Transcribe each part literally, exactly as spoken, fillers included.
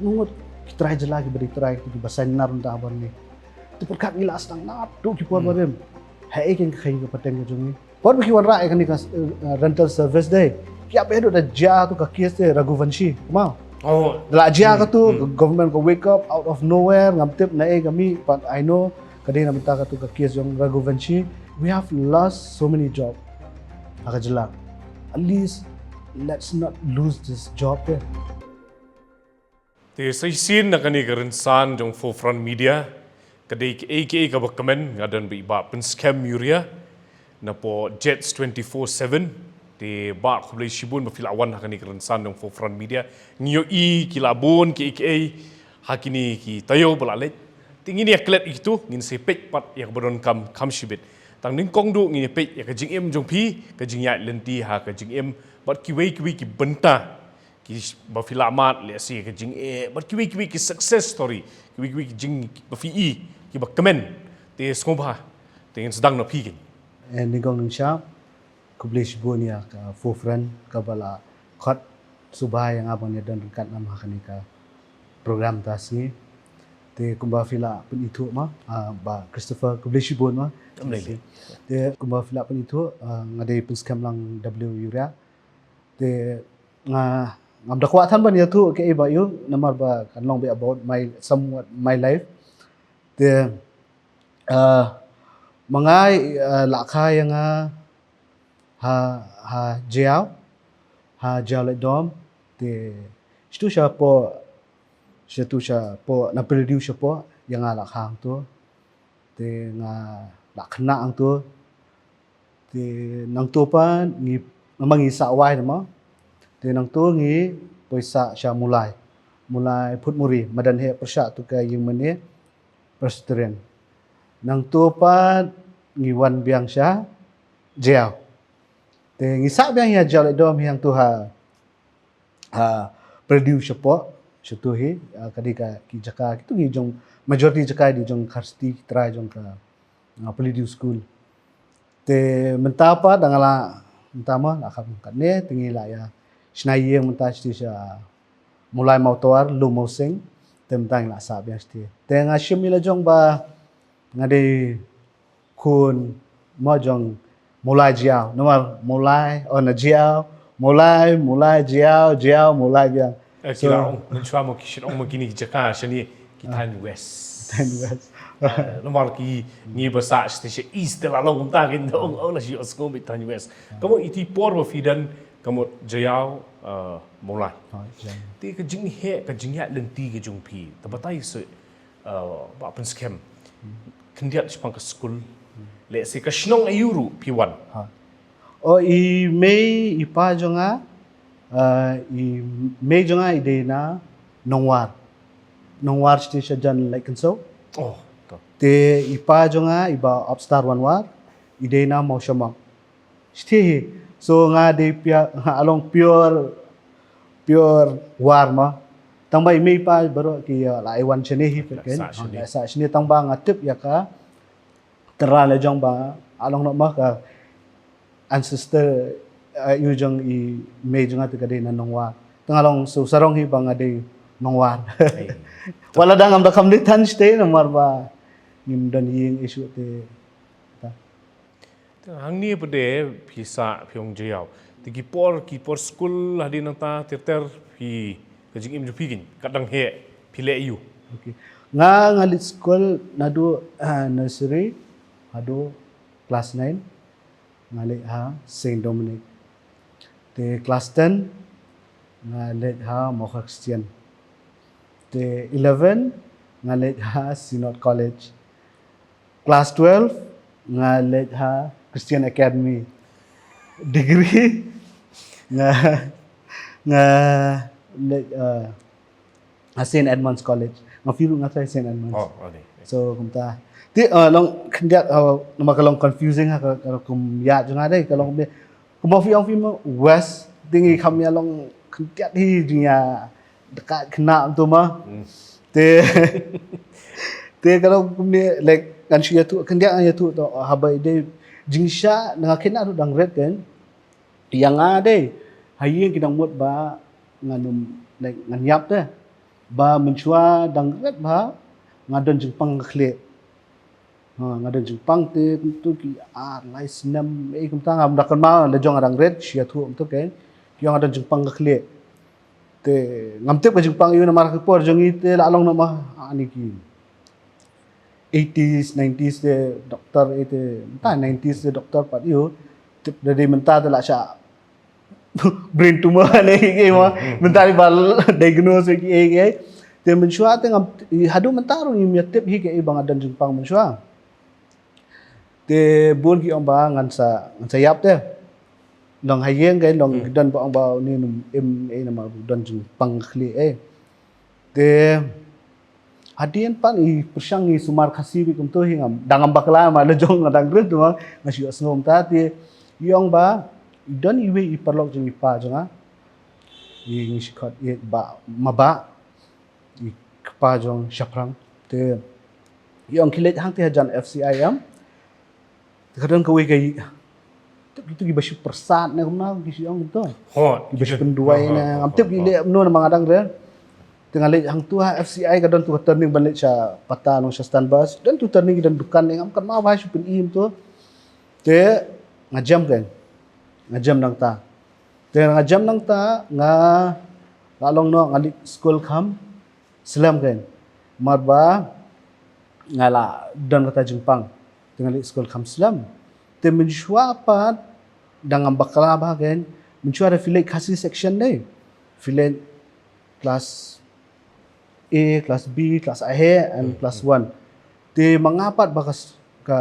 Ngut ki trai jylla ki bari trai ki ba sainar nda ban ni. Te pyrkhat ngi la sdang na tu ki por barim. Hai ken ka khain ka pateng ka jong ngi. Por ba ki wanrah ïa kane ka, eh, rental service dei. Ki ap ïa da jia tu ka case te Raghuvanshi. Kumau. Oh. Da la jia ka tu, government ka wake up out of nowhere, ngam tip na ei ka mi, but I know ka dei na bynta ka tu ka case jong Raghuvanshi. We have lost so many job ha ka jylla. At least let's not lose this job there. Te sa shisien na kane ka rynsan jong Forefront Media, ka dei ka A K A ka ba kmen nga don ba i Bah Pynskhem Uriah na po Jets twenty-four seven. Te Bah khublei shibun ba phi la wan ha kane ka rynsan jong Forefront Media. Ngi ïohi ki la bun ki A K A ha kine ki taïew ba la leit. Te ngin ïa klet ïa kitu, ngin sa peit pat ïa ka ba donkam kham shibit. Tang nyngkong duh ngin ïa peit ïa ka jingim jong phi, ka jingïaid lynti ha ka jingim bad kiwei kiwei ki bynta ki sh-, ba phi la mad, lehse ka jingeh, bad kiwei kiwei ki success story, kiwei kiwei ki jing ba phi i, ki ba kmen, te sngewbha, te ngin sdang na phi kin. Eh, nyngkong nyngshap, khublei shibun ïa ka Forefront, ka ba la khot sngewbha ïa nga ban ïa don ryngkat na ma kane ka program ta sngi. Te kumba phi la pynithuh ma, ah, Bah Christopher, khublei shibun ma. Khublei. Te kumba phi la pynithuh, ah, nga dei Pynskhem lang W Uriah. Te nga, ngam da kwah than ban ïathuh kaei ba ïoh, namar ba kan long bit about my, somewhat my life. Te, ah, ma nga, ah, la kha ïa nga ha, ha Jaïaw, ha Jaïaw Laitdom, te shatu shapoh, shatu shapoh, na Pyrdiu shapoh, ïa nga la kha hangto. Te nga la khynnah hangto. Te nangto pat ngi, namar ngi sah wai namar. Te nangto ngi poi sah sha Mawlai. Mawlai Phutmuri, madan heh pyrshah tu ka ïing mane Presbyterian. Nangto pat ngi wan biang sha Jaïaw. Te ngi sah biang ïa Jaïaw Laitdom hi hangto ha ha Pyrdiu shapoh, shatu hi, ah, ka dei ka ki jaka, kitu ki jong, majority jaka dei jong Khasi, ki trai jong ka, ah, Pyrdiu School. Te mynta pat da nga la, mynta ma, la kham katne, te ngi la ïa shna ïing mynta shatei sha Mawlai Mawtawar, Lum Mawsing, te mynta ngi la sah biang shatei. Te nga shim ïa la jong ba, nga dei khun mo jong Mawlai Jaïaw, namar Mawlai, oh, na Jaïaw, Mawlai, Mawlai, Jaïaw, Jaïaw, Mawlai biang. Eh, so, ki la ong, mynshuwa mo ki shu ong mo kine ki jaka, shane ki thaiñ West. Thaiñ West. Eh, namar ki ngi ba sah shatei sha East te la long kumta kin da ong, oh, la shu ong sngew beit thaiñ West. Ka mut iti por ba phi don, ka mut Jaïaw, eh, Mawlai. Ha, Jaïaw. Te ka jingheh, ka jingïaid lynti ka jong phi. Te batai sa, uh, Bah Pynskhem. Khyndiat shaphang ka skul. Lehse ka shnong aïu ruh phi wan. Ha. O, i mei i pa jong nga, uh, i mei jong nga i dei na Nongwar. Nongwar shatei sha jan Laitkynsew. Oh, to. Te i pa jong nga i Bah Upstar Wanwar, i dei na Mawshamok. Shatei hi. So nga dei pure, nga long pure, pure War ma. Tang ba i mei i pa baroh ki, uh, la ai wan shane hi, la sah shane. La sah shane, tang ba nga tip ïa ka tynrai la jong ba, ah, long noh ma ka ancestor, uh, ïa u jong i mei jong nga te ka dei na Nongwar. Tang nga long, so sarong hi ba nga dei Nongwar. Wat la dang ngam da kham dei than shatei namar ba ngim don ïing issue te. Te hangne pat de phi sah phi ong Jaïaw. Te ki por, ki por skul hadien nangta ter ter phi, ka jingim jong phi kin, katba dang heh phi leh aïu. Okay. Nga, nga leit skul naduh, ah, nursery haduh class nine, nga leit ha Saint Dominic. Te class ten nga leit ha Mawkhar Christian. Te eleven nga leit ha Synod College. Class twelve nga leit ha Christian Academy. Degree nga, nga leit, uh, ha Saint Edmund's College. Nga feel nga try Saint Edmund's. Oh, okay. So kumta. Te, uh, long khyndiat, uh, namar ka long confusing ha ka, ka kum ïa jong nga dei, ka long kumba phi ong phi ma West, te ngi kham ïa long khyndiat hi jingïa daka khynnah tu ma. Hmm. Te, te ka long kumne, like, ngan shu ïathuh, khyndiat ngan ïathuh to, haba i dei jingshisha, nga khynnah ruh dang rit kan. Ïa nga dei, ha ïing ki dang mut ba ngan ym, like, ngan ïap te. Ba mynshuwa dang rit bha nga don jingpang ka khlieh. Ha, nga don jingpang te kumtu ki ar lai snem, eh, kumta ngam da kynmaw, la jong nga dang rit, shi ïathuh kumtu, okay. Ki ong nga don jingpang ka khlieh. Te ngam tip ka jingpang ïa u namar ka por jong ngi te la long noh ma, ani ki eighties, nineties te doktor, eh, te mynta nineties te doktor pat ïa u. Tip da dei mynta te la shah brain tumor ne ki, ki ma. Mynta dei ba diagnose ki, eh, ki. Te mynshuwa te ngam, haduh mynta ruh ngim ïa tip hi kaei ba nga don jingpang mynshuwa. Te bun ki ong ba ngan sa, ngan sa ïap te. Long ha ïing, kai long ki don ba ong ba une nym im, eh, namar don jingpang khlieh, eh. Te hadien pat i pyrshang i sumar Khasi beit kumto hi, ngam, dang ngam bakla ma, la jong nga dang rit ma, nga shu ïohsngew kumta. Te i ong ba i don iwei i paralok jong i pa jong nga. I ngi shi khot i Bah Mabah, i kpa jong Shaphrang. Te i ong ki leit hangtei hajan F C I M. Te ka don kawei ka ïing, tip kito kiba shu pyrsad ne kumno ki shu ong kumto. Kiba shu pynduwai ne, ngam tip ki leh kumno namar nga dang rit. Te nga leit hangto ha F C I, ka don tu ka turning ban leit sha Pata, nong sha Stan Bus. Don tu turning, ki don dukan ne, ngam kynmaw ba shu pyni kumto. Te nga jem, kan. Nga jem nangta. Te nga jem nangta, nga la long noh, nga leit skul kham slem, kan. Namar ba nga la don kata jingpang. Te nga leit skul kham slem. Te mynshuwa pat dang ngam bakla bha, kan. Mynshuwa da phi leit Khasi section de. Phi leit class A, class B, class A and class one. Te ma nga pat ba ka, ka,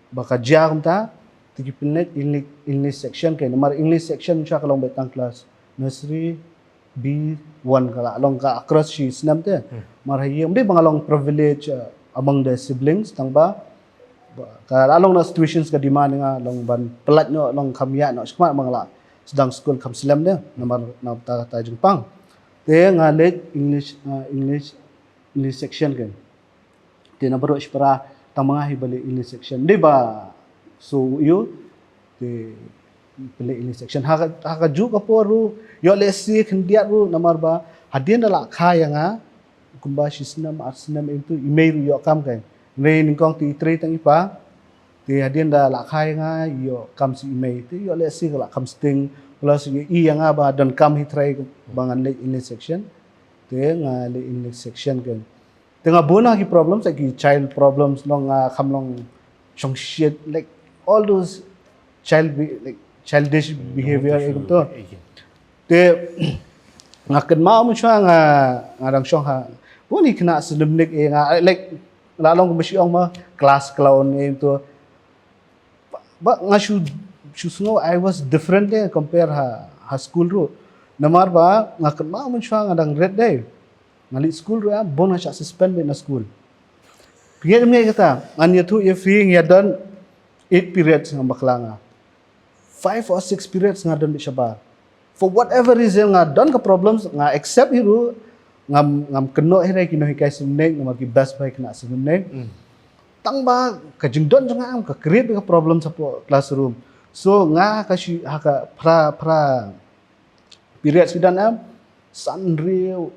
ba ka jia kumta, te ki pynleit English, English section, kan. Namar English section mynshuwa ka long beit tang class nursery, B one, ka la long ka across shi snem te. Namar ha ïing, ym dei ba nga long privilege, uh, among the siblings, tang ba, ba ka la long na situations ka demand nga long ban pyllait noh, long kham ïaid noh shakhmat, ba nga la sdang skul kham slem de, namar na kata, kata jingpang. Te nga leit English, uh, English, English section, kan. Te na baroh shipara tang ma nga hi ba leit English section. Dei ba shu ïoh te pynleit English section. Ha ka, ha kajuh ka por ruh, ïoh lehse khyndiat ruh, namar ba hadien da la kha ïa nga kumba shi snem, ar snem, ïa tu i mei ruh ïoh kam, kan. Hynrei nyngkong te i trei tang i pa. Te hadien da la kha ïa nga, ïoh kam shi i mei. Te ïoh lehse ka la kham sting. Plus ïoh i ïa nga ba donkam hi trai ba ngan leit English section. Te nga leit English section, kan. Te nga bun ha ki problems, like ki child problems, long nga kham long shongshit, like all those child be-, like childish behavior, eh, kumto. Te nga kynmaw mynshuwa nga, nga dang shong ha bun ki khynnah snem nik, eh, nga, like, la long kumba shu ong ma class clown, eh, kumto. Ba, ba nga shu, shu sngew I was different de compare ha, ha school ruh. Namar ba nga kynmaw mynshuwa nga dang rit de. Nga leit school ruh, ah, bun nga shah suspend beit na school. Phi ngeit ym ngeit kata, ngan ïathuh ïa phi, nga don eight periods ngam bakla nga. Five or six periods nga don beit shabar. For whatever reason nga don ka problems, nga accept hi ruh, ngam, ngam kynnoh hi ruh ki nonghikai synnik, namar ki best bha ki khynnah synnik. Tang ba ka jingdon jong nga, ka create ka problem hapoh classroom. So nga ka shi, ha ka phra, phra periods ki don, em, san hynriew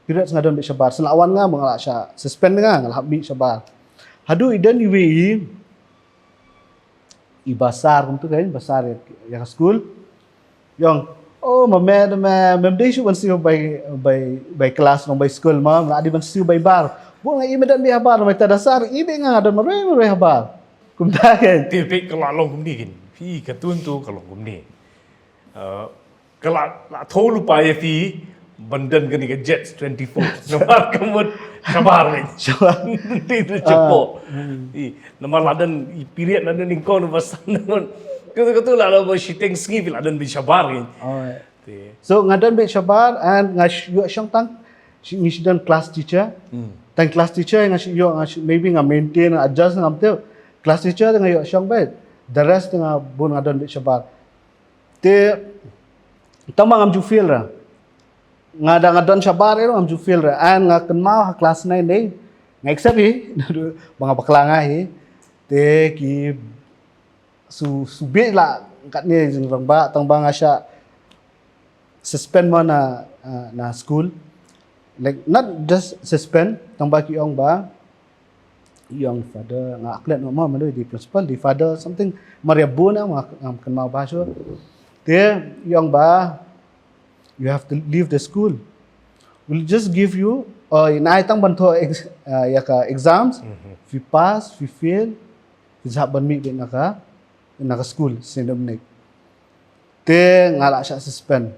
periods nga don beit shabar. Sa la wan nga, ma nga la shah suspend nga, nga la hap mih shabar. Haduh i don iwei i basar kumtu, kan, basar ïa, ïa ka school. I ong, "Oh, ma me, me, mem dei shuh ban siew bai, bai, bai class, long bai school, ma, la dei ban siew bai bar." Bun nga i, "Me don beit habar, ma ita da sar i beit nga, don marwei marwei habar." Kumta, kan. Te peit ka la long kumne, kan. Phi, ka tun tu ka long kumne. Uh, ka la, la thoh lypa ïa phi ban don kane ka Jets twenty-four. Namar ka mut shabar, kan. Shabar. Dei tu shapoh. I, namar la don i period, la don nyngkong, namar san, namar katu, katu la, la ba shiteng sngi phi la don beit shabar, kan. Alright. Te. So nga don beit shabar and nga sh-, ïoh shong tang, shi, ngi shi don class teacher. Tang class teacher nga shi ïoh, nga shi, maybe nga maintain, nga adjust, ngam tip. Class teacher nga ïoh shong beit. The rest nga bun nga don beit shabar. Te tang ba ngam ju fail ruh. Nga da nga don shabar ruh ngam ju fail ruh. And nga kynmaw ha class nine de, nga accept hi. Ba nga bakla nga hi. Te ki shu, shu bit lah katne jingrangbah, tang ba nga shah suspend mo na, ah, na school. Like, not just suspend, tang ba ki ong ba, ïong father, nga klet ma ma dei principal, dei father something, mar ïa bun, nga ngam kynmaw ba shuh. Te ïong ba, you have to leave the school. We'll just give you, uh, in ai tang ban thoh ex, uh, ïa ka exams, phi pass, phi fail, phi sa ban mih beit na ka, na ka school, Saint Dominic. Te nga la shah suspend.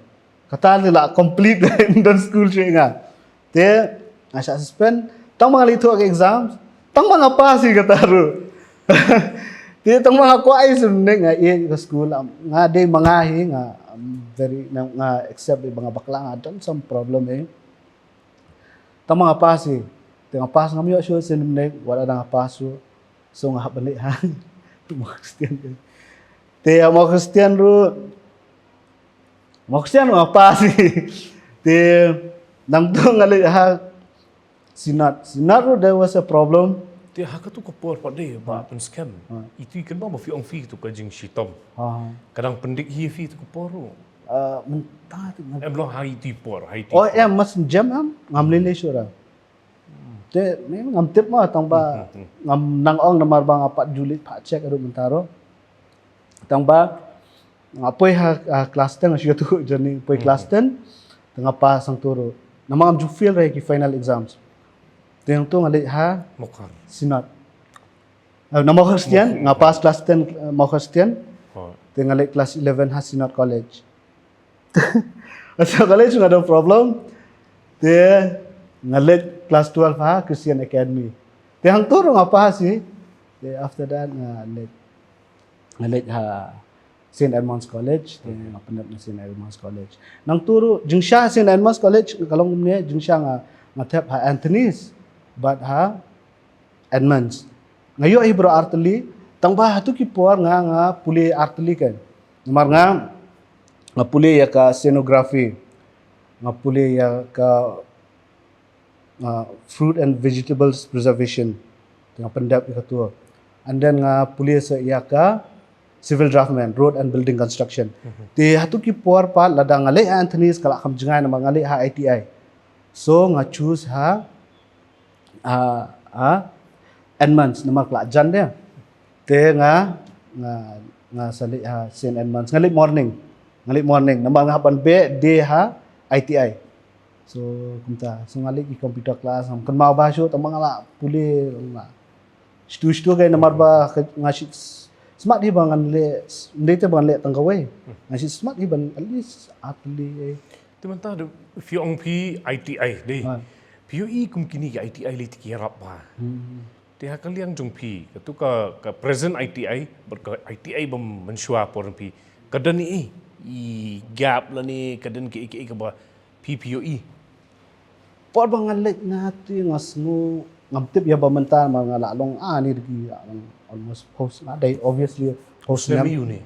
Kata te la complete don school shuh nga. Te nga shah suspend. Tang ba nga leit thoh ka exam. Tang ba nga pass hi kata ruh. Te tang ba nga kwah hi sum ne nga ïeh ka school. Nga dei ma nga hi nga, um, very, nga, nga accept ba nga bakla, nga don some problem hi. Tang ba nga pass hi. Te nga pass, ngam ïoh shuh sien ne wat la nga pass shuh. So nga hap ban leit ha mo Christian. Te mo Christian ruh, mo Christian ruh nga pass hi. Te nangta nga leit ha Synod. Synod ruh there was a problem. Te ha katu ka por pat de ba pynskhem. Itu i kynmaw ba phi ong phi tu ka jingshitom. Ka dang pyndik hi phi tu ka por ruh. Ah, mynta tu nga, em long ha itu i por, ha itu i por. Oh, em, mas jam em, ngam lei lei shuh. Te, ni ngam tip ma, tang ba ngam nang ong namar ba nga pat ju leit pat check haduh mynta ruh. Tang ba nga poi ha, ha class ten, nga shu ïathuh journey, poi class ten, te nga pass hangtu ruh. Namar ngam ju fail re ki final exams. Te hangtu nga leit ha Synod. Eh, na Mawkhar Stian, nga pass class ten, eh, Mawkhar Stian. Te nga leit class eleven ha Synod College. Asa college nga don problem. Te nga leit class twelve ha Christian Academy. Te hangtu ruh nga pass hi. Te after that nga leit, nga leit ha Saint Edmund's College. Te nga pyndep na Saint Edmund's College. Nangtu ruh jingshisha Saint Edmund's College ka long kumne, jingshisha nga, nga thep ha Anthony's bad ha Edmund's. Nga ïoh hi baroh artylli, tang ba hatu ki por nga, nga pule artylli kan. Namar nga, nga pule ïa ka scenography. Nga pule ïa ka, ah, fruit and vegetables preservation. Te nga pyndep ïa katu. And then nga pule sa ïa ka civil draftsman, road and building construction. Te hatu ki por pat lada nga leit ha Anthony's ka lah kham jngai namar nga leit ha I T I. So nga choose ha ah, ah, Edmund's, namar ka la jan de. Te nga, nga, nga sa leit ha Saint Edmund's, nga leit morning. Nga leit morning, namar nga hap ban beh de ha I T I. So kumta, so nga leit ki computer class, ngam kynmaw ba shuh, tang ba nga la pule, nga la shtu shtu ka, namar ba nga shu smat hi ba ngan leh, ym dei te ba ngan leh tang kawei. Nga shu smat hi ban at least artylli. Te mynta de, phi ong phi I T I de. Phi ïohi kum kine ki I T I lei te ki ïarap bha. Te ha ka liang jong phi, katu ka, ka present I T I bad ka I T I ba mynshuwa por phi, ka don i, i gap lane ka don ki, ki, kaba phi, phi ïohi? Por ba nga leit nga te nga sngew, ngam tip ïa ba mynta, ma nga la long, ah, ni degi, ah, almost post nga dei, obviously post. Snem ïa u ne.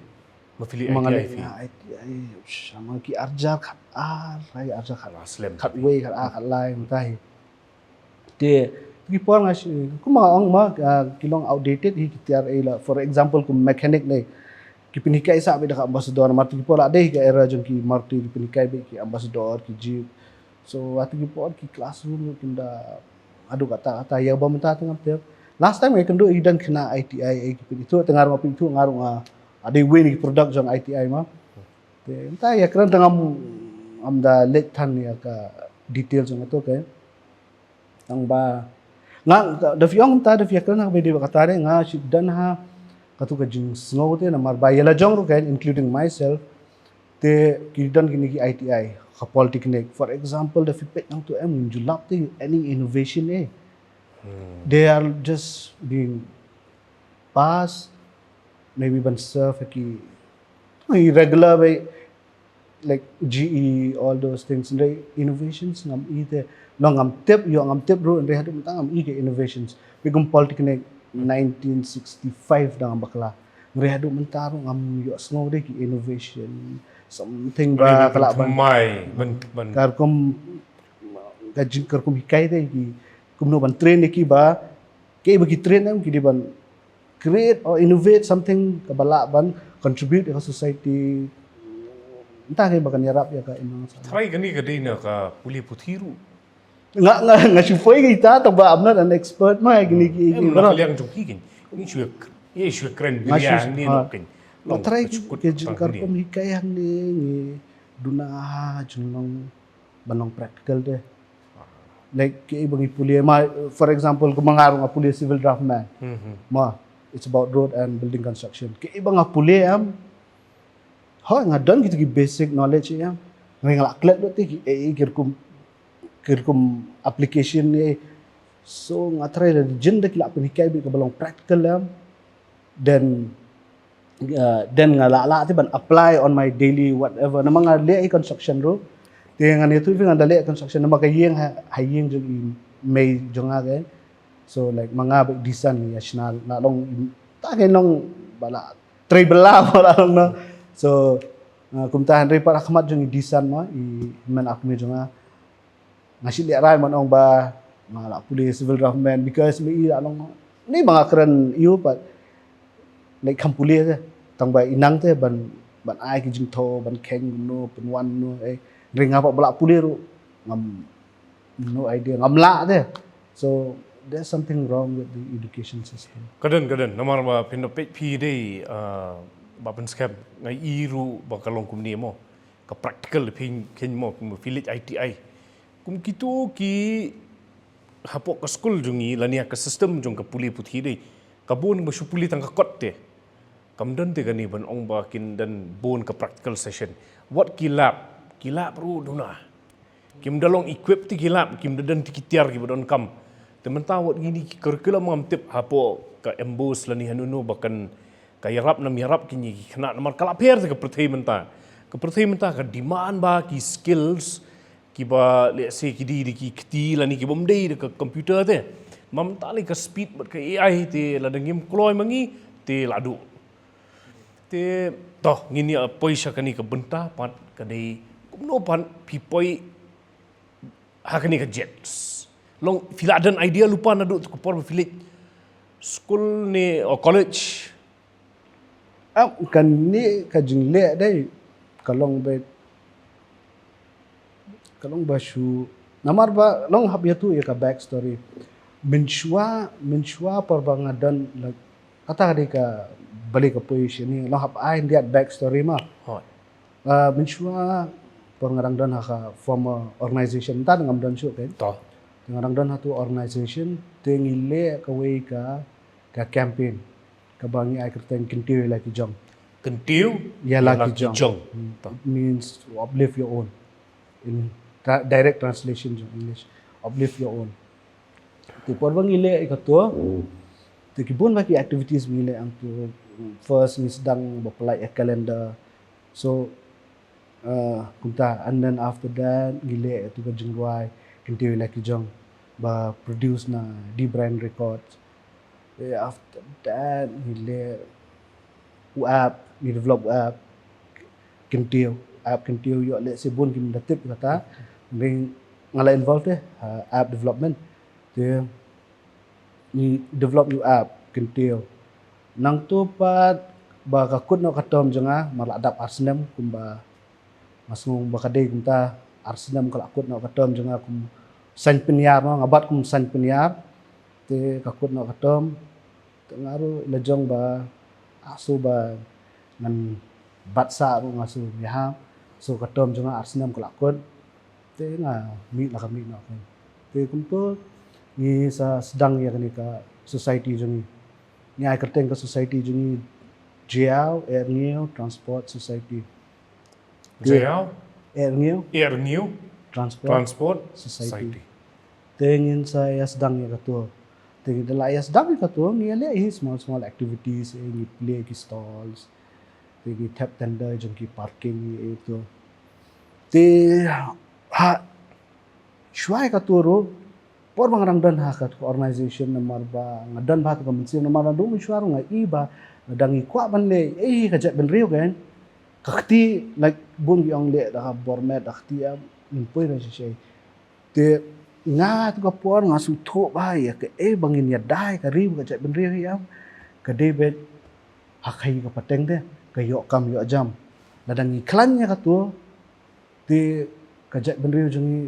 Ma phi leit I T I phi? Nga I T I, shama ki arjar khat ar, ai arjar khat, khat wei, khat ar, khat lai, mynta hi. Te, ki por nga shi, kumba nga ong ma, ah, ki long outdated hi ki tiar ei la. For example, kum mechanic ne. Ki pynhikai sa beit da ka ambassador, namar ki por la dei hi ka era jong ki Maruti, ki pynhikai beit ki ambassador, ki Jeep. So, hatu ki por ki classroom ruh kim da haduh katta katta, ïa ba mynta te ngam tip. Last time nga ïakynduh i don khynnah I T I, eh, ki pynithuh, te nga ruh nga pynithuh, nga ruh nga, ah, dei wei na ki product jong I T I ma. Te mynta ïa kren te ngam, ngam da leit than ïa ka details jong kato ke. Tang ba nga, da phi ong mynta, da phi ïakren ha kaba ïadei bad kata de, nga shu don ha katu ka jingsngew te, namar ba ïa la jong ruh ke, including myself, te ki don kine ki I T I, ka polytechnic. For example, da phi peit nangtu em, ngim ju lap te any innovation eh. They are just being passed, maybe ban serve ha ki, ki regular wei, like G E, all those things. Hynrei innovations ngam i te. Long ngam tip, ïoh ngam tip ruh, hynrei haduh mynta ngam i ki innovations. Phi kum polytechnic, nineteen sixty-five da ngam bakla. Hynrei haduh mynta ruh ngam ïohsngew de ki innovation, something ba ka lah ban, ban, ban, ka rukom, ka jing, ka rukom hikai de ki, kumno ban train ïa ki ba, ki ba ki train em ki dei ban create or innovate something kaba lah ban contribute ïa ka society. Mynta ki ba kan ïarap ïa ka imlang sahlang. Tharai kane ka dei na ka pule puthi ruh. Nga nga nga shu poi kita, tang ba I'm not an expert ma kini ki. Em, na ka liang jong ki kin. Ngi shu ngi shu kren biang ni nok kin. Nga try ki jingkyrpad hi ka yang ni ngi duna ha jong long ban long practical de. Like ki ba ngi pule ma, for example, kumba nga ruh nga pule civil draftsman. Ma, it's about road and building construction. Ki ba nga pule am, hooid nga don kito ki basic knowledge ïa. Nga la klet lut te ki eh ki rukom ki rukom application ne. So nga try la jin da ki la pynhikai bad kaba long practical ïa. Then uh, then nga la lah te ban apply on my daily whatever. Namar nga leh i construction ruh. Te nga ne tu nga da leh construction namar ka ïing ha ïing jong i mei jong nga ke. So like ma nga ba disan ïa shna la long ta ke long ba la trei bela ba la long no. So uh, kumta hynrei pat ha khmat jong i disan ma i men ak me jong nga. Nga shu leh rai man ong ba nga la pule civil draftsman because me i la long ni ba nga kren ïa pat like kham pule te tang ba i nang te ban ban ai ki jingtho ban kheng no pynwan no eh ring apa ba la pule ruh ngam no idea ngam lah te. So there's something wrong with the education system. Ka don ka don namar ba phin da peit phi dei ba pynskhem nga i ruh ba ka long kumne mo ka practical phi kheiñ mo kum village I T I kum kito ki hapoh ka skul jong ngi lane ka system jong ka pule puthi dei ka bun ba shu pule tang ka kot te. Kam don te kane ban ong ba kin don bun ka practical session. Wat ki lab, ki lab ruh duna. Kim da long equip te ki lab, kim da don te ki tiar kiba donkam. Te mynta wat ngini ki curriculum ngam tip hapoh ka MBOSE lane hano hano ba kan ka ïarap nam ïarap kine ki khynnah namar ka la pher te ka pyrthei mynta. Ka pyrthei mynta ka demand ba ki skills kiba let's say ki dei da ki kti lane kibym dei da ka computer te. Mynta lei ka speed bad ka A I te lada ngim kloi ma ngi te la duh. Te to ngin ïa poi sha kane ka bynta pat ka dei kumno pat phi poi ha kane ka JETS. Long phi la don idea lypa naduh tu ka por ba phi leit skul ne o college. Ap kane ka jingleh dei ka long ba ka long ba shu namar ba long hap ïa tu ïa ka back story. Mynshuwa mynshuwa por ba nga don kata ka dei ka balei ka poi shane long hap ai ndiat back story ma. Mynshuwa por nga dang don ha ka former organization ta ngam don shuh kan. Te nga dang don ha tu organization te ngi leh kawei ka ka campaign kaba ngi ai kyrteng Kyntiew ïa la ki jong. Kyntiew ïa la ki jong. It means uplift your own. In direct translation jong English, uplift your own. Te por ba ngi leh ïa kato te ki bun ba ki activities ba ngi leh hangto. First ngi sdang ba pynlait ïa calendar. So kumta and then after that ngi leh ïa tu ka jingrwai Kyntiew ïa la ki jong ba produce na D Brand Records. After that ngi leh u app ngi develop u app Kyntiew, app Kyntiew ïoh leh shibun kim da tip kata. Nga la involve te ha app development. Te ngi develop ïa u app Kyntiew. Nangto pat ba ka kut noh ka term jong nga mar la dap ar snem kumba nga sngew ba ka dei kumta ar snem ka la kut noh ka term jong nga kum saiñ pynïar noh nga bat kum saiñ pynïar. Te ka kut noh ka term te nga ruh la jong ba asu ba ngan bat sa ruh nga su ïa ha so ka term jong nga ar snem ka la kut. Te nga mih la ka mih noh ka te kumto ngi sa sdang ïa kane ka society jong ngi. Ngi ai kyrteng ka society jong ngi Jiaw Erngiu Transport Society. Jiaw Erngiu Erngiu Transport Society. Te ngin sa ïa sdang ïa kato te ngin la ïa sdang ïa kato ngi ïa leh hi small small activities ngi plie ki stalls. Te ngi thep tender jong ki parking ïa to. Te ha shuwa ïa kato ruh por ba nga dang don ha ka organization namar ba nga don ba ha ka mynsiem namar ba dang shuwa ruh nga i ba dang i kwah ban leh ei ka jaitbynriew kan. Ka kti like bun ki ong leh da ka bor met da kti am ngin poi na shisha. Te nga tu ka por nga sngewthuh ba ïa ka ei ba ngin ïa dai ka ri ba ka jaitbynriew hi am. Ka dei bet ha ka hi ka pateng te ka ïoh kam ïoh jam. Lada ngi khlaiñ ïa kato te ka jaitbynriew jong ngi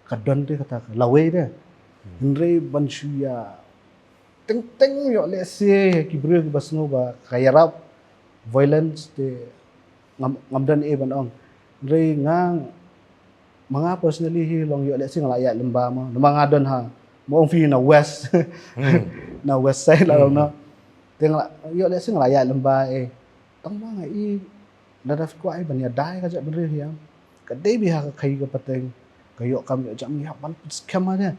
ka don te kata ka lawei te. Hynrei ban shu ïa teng teng ïoh lehse ki briew kiba sngew ba ka ïarap violence te ngam, ngam don ei ban ong. Hynrei nga, ma nga personally hi long ïoh lehse nga la ïaid lyngba mo. Namar nga don ha, mo ong phi na west. Na west side la long na. Te nga la, ïoh lehse nga la ïaid lyngba eh. Tang ma nga i, lada phi kwah i ban ïada ïa ka jaitbynriew hi em, ka dei beit ha ka khaii ka pateng, ka ïoh kam ïoh jam ïa ban pynskhem ha ne.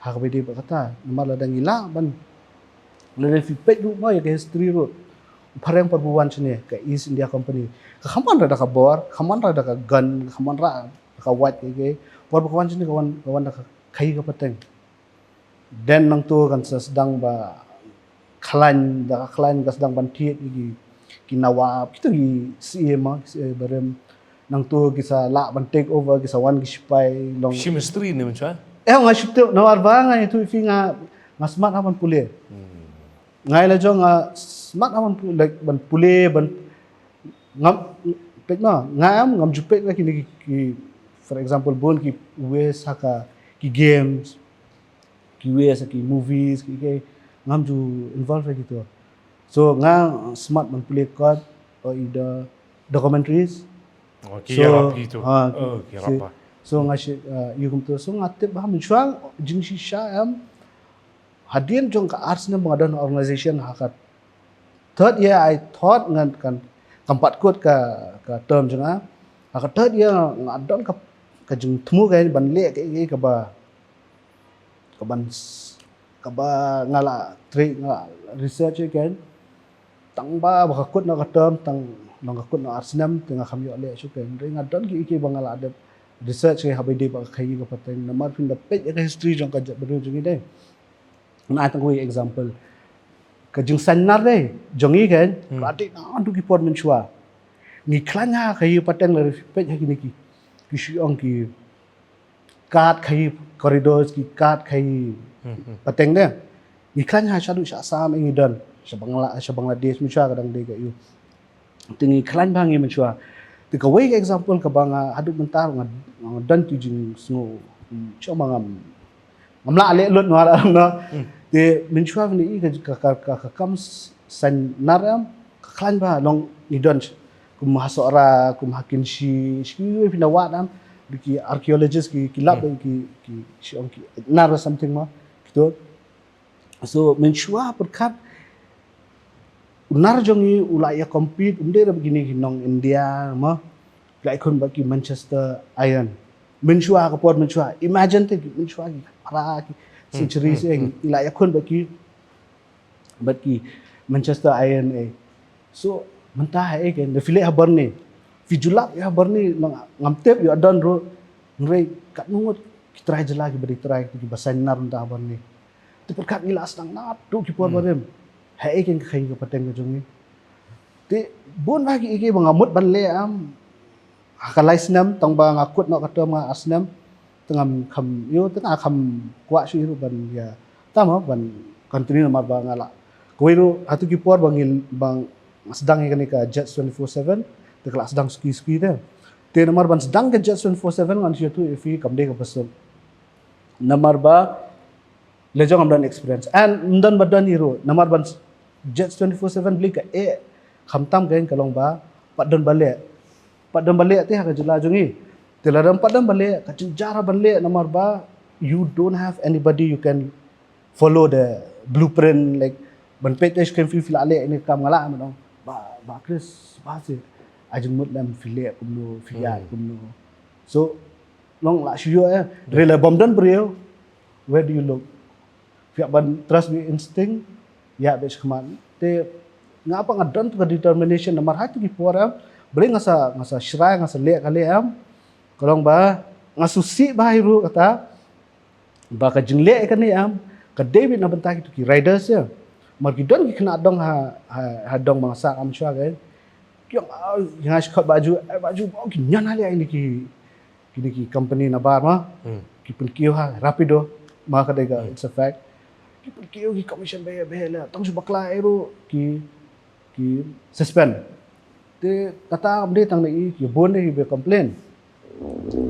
Ha kaba ïadei bad kata, namar lada ngi lah ban, lada phi peit ruh ma ïa ka history ruh. U phareng pat ba wan shane, ka East India Company. Ka khlem wan da ka bor, khlem wan da ka gun, khlem wan da ka wait ka, ka. Por ba ka wan shane ka wan, ka wan da ka khaii ka pateng. Then nangto kan sa sdang ba khlaiñ, da ka khlaiñ ka sdang ban thied ïa ki, ki nawab, kito ki syiem, ki syiem barim. Nangto ki sa lah ban take over, ki sa wan ki sipai long. Shim history ne mynshwa? Eh, nga shu tip, namar ba nga ïathuh ïa phi nga, nga smat ha ban pule. Nga ïa la jong nga smat ha ban pule, like, ban pule, ban ngam, peit ma, nga em, ngam ju peit na kine ki, ki, for example, bun ki wei sa ka, ki games, ki wei sa ki movies, ki, ki, ngam ju involve ha kito. So, nga smat ban pule kot, o i da documentaries. Oh, ki So, ïarap ki tu. ha, Oh, ki so, ïarap. so nga shi, uh, ïa kumto. So, nga tip ba mynshwa, jingshisha em, hadien jong ka ar snem ba nga don ha organization ha ka third year, I thought ngan kan, kam pat kut ka, ka term jong nga. Ha ka third year nga don ka, ka jingthmu ka ban leh ka, ka, kaba, kaban s-, kaba nga la trei, nga la research ïa ka. Tang ba, ba ka kut na ka term, tang long ka kut na ar snem, te nga kham ïoh leh shuh ka. Hynrei nga don ki, ki ba nga la dep research ïa ka haba ïadei bad ka khaii ka pateng. Namar phin da peit ïa ka history jong ka jaitbynriew jong ngi dei. Nga ai tang kawei example. Ka jingsaiñ nar dei jong ngi ka, Hmm. ka dei naduh ki por mynshwa. Ngi khlaiñ ha ka khaii pateng, lada phi peit ha kine ki, ki shu ong ki kad khaii corridors, ki kad khaii Hmm, hmm. pateng de. Ngi khlaiñ ha shaduh sha Assam, eh, ngi don sha Bangla-, sha Bangladesh mynshwa ka dang dei ka ïu. Te ngi khlaiñ bha ngi mynshwa. Te kawei ka example kaba nga haduh mynta nga, nga don tu jingsngew. Hmm, shuh ma ngam, ngam lah leh lut noh, noh. Hmm. Te mynshwa phin ïohi ka, ka, ka, ka, ka kam s-, saiñ nar em, ka khlaiñ bha long ngi don. Kum ha Sohra, kum ha Kynshi, shi kiwei phin da wad em, ki archaeologist ki, ki lap Hmm. ki, ki, shu ong ki nar something ma, kito. So, mynshwa pyrkhat, u nar jong ngi u la ïa compete, um dei ruh bad kine ki nong India, ma. La ïakhun bad ki Manchester Iron. Mynshwa ka por mynshwa. Imagine te ki mynshwa ki para ki Hmm, centuries hmm, eh, hmm. ngi la ïakhun bad ki, bad ki Manchester Iron eh. So, mynta ha eh kan, da phi leit ha Byrni. Phi ju lap ïa ha Byrni, ngam, ngam tip ïoh don ruh, hynrei katno ngut ki trai jylla kiba dei trai, kiba saiñ nar mynta ha Byrni. Te pyrkhat ngi la sdang naduh ki por Hmm. barim. Ha eh kan ka khaii ka pateng ka jong ngi. Te bun bha ki, ki ba nga mut ban leh em. Ha ka lai snem, tang ba nga kut noh ka term nga ar snem. Te ngam kham, ïoh, te nga kham kwah shuh ruh ban ïa, tang ma, ban continue namar ba nga la. Kawei ruh, hato ki por ba ngi, ba nga sdang ïa kane ka Jets twenty-four seven, te ka la sdang suki suki te. Te namar ban sdang ka Jets twenty-four seven ngan shu ïathuh ïa phi kam dei kaba suk. Namar ba, la jong ngam don experience. And ym don ba don hi ruh. Namar ban s-, Jets twenty-four seven bli ka eh, khamtam ka ïeng ka long ba, pat don ba leh. Pat don ba leh te ha ka jylla jong ngi. Te lada ym pat don ba leh, ka jynjar ban leh namar ba, you don't have anybody you can follow the blueprint, like, ban peit te shu kem phi phi la leh ine kam nga la, ma dong. Ba, ba Chris, ba si, ai jingmut lem phi leh kumno, phi ïaid Hmm. kumno. So, long la shu ïoh eh. Re la bym don briew, where do you look? Phi hap ban trust your instinct, ïa bad shikmat. Te nga pat nga don tu ka determination namar ha tu ki por em. Balei nga sa, nga sa shrai, nga sa leh ka leh em. Ka long ba, nga sngewsih bha hi ruh kata. Ba ka jingleh kane em, ka dei beit na bynta kitu ki riders ïa. Mar ki don ki khynnah dong ha, ha, ha dong ba nga sah em shuwa ka. Ki ong, ah, nga shu khot Bah Ju, eh, Bah Ju, oh, ki ñion ha leh ine ki, kine ki company nabar ma. Hmm. Ki pynkiew ha, Rapido, ma ka dei ka, Hmm. it's a fact. Ki pynkiew ki commission bha, bha leh, tang shu bakla eh ruh, ki, ki suspend. Te kata kam dei tang na i, ki bun dei ki ba complain.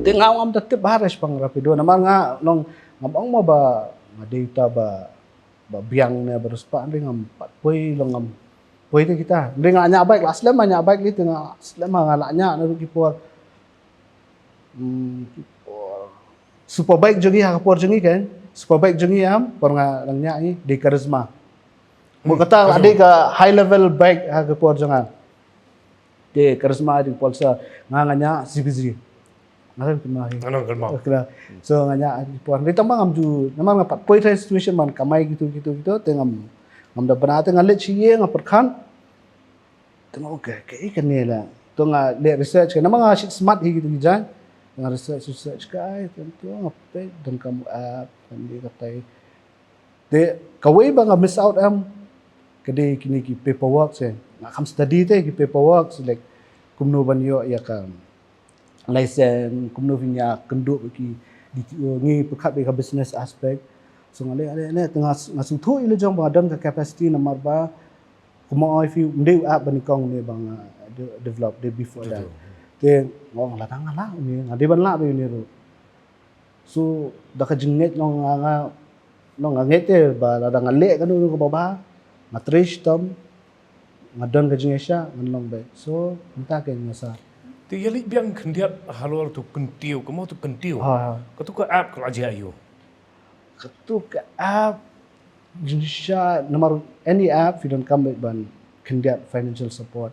Te nga ngam da tip bha re shaphang Rapido namar nga long ngam ong mo ba nga dei uta ba ba biang ne ba riewspah, hynrei ngam pat poi long ngam poi te kita. Hynrei nga ñiah bike, la slem ma ñiah bike lei, te nga slem ma nga la ñiah naduh ki por. Hmm, ki por. Super bike jong ngi ha ka por jong ngi kan. Super bike jong ngi am, por nga dang ñiah ngi, dei Karizma. Mo kata la dei ka high level bike ha ka por jong nga. Te Karizma, dei Pulsar, nga nga ñiah C B Z. Nga kan kena hi. Ano kena. Kena. So nga ñiah ki por. Dei tang ba ngam ju, namar nga pat poi thai situation man kamai gitu gitu gitu, te ngam ngam da bana, te nga leit shi ye nga pyrkhat. Te nga okay, okay, kane la. To nga leit research ka, namar nga shit smart hi gitu ki jaiñ. Nga research research ka, ai, te to nga peit donkam app, kan dei katai. Te kawei ba nga miss out em, ka dei kine ki paperwork se. Nga kham study te ki paperwork se, like kumno ban ïoh ïa ka license, kumno phin ïa kynduh ki D T O, ngi pyrkhat bad ka business aspect. So nga leh, leh, leh, te nga nga sngewthuh ïa la jong ba nga don ka capacity namar ba kumba ong ïa phi, ym dei u app ba nyngkong ne ba nga de-, develop, dei before that. Te nga ong lada nga lah une, nga dei ban lah bad une ruh. So da ka jingngeit nong nga, nga nong nga ngeit te ba lada nga leh kano kano kaba bha, nga trei shitom, nga don ka jingïaishah, ngan long beit. So mynta ka nga sa. Te ïa leit biang khyndiat halor tu kyntiew, ka mo tu kyntiew. Ha, ha. Katu ka app ka la jia ïa u. Katu ka app, jingshisha namar any app phi donkam beit ban khyndiat financial support.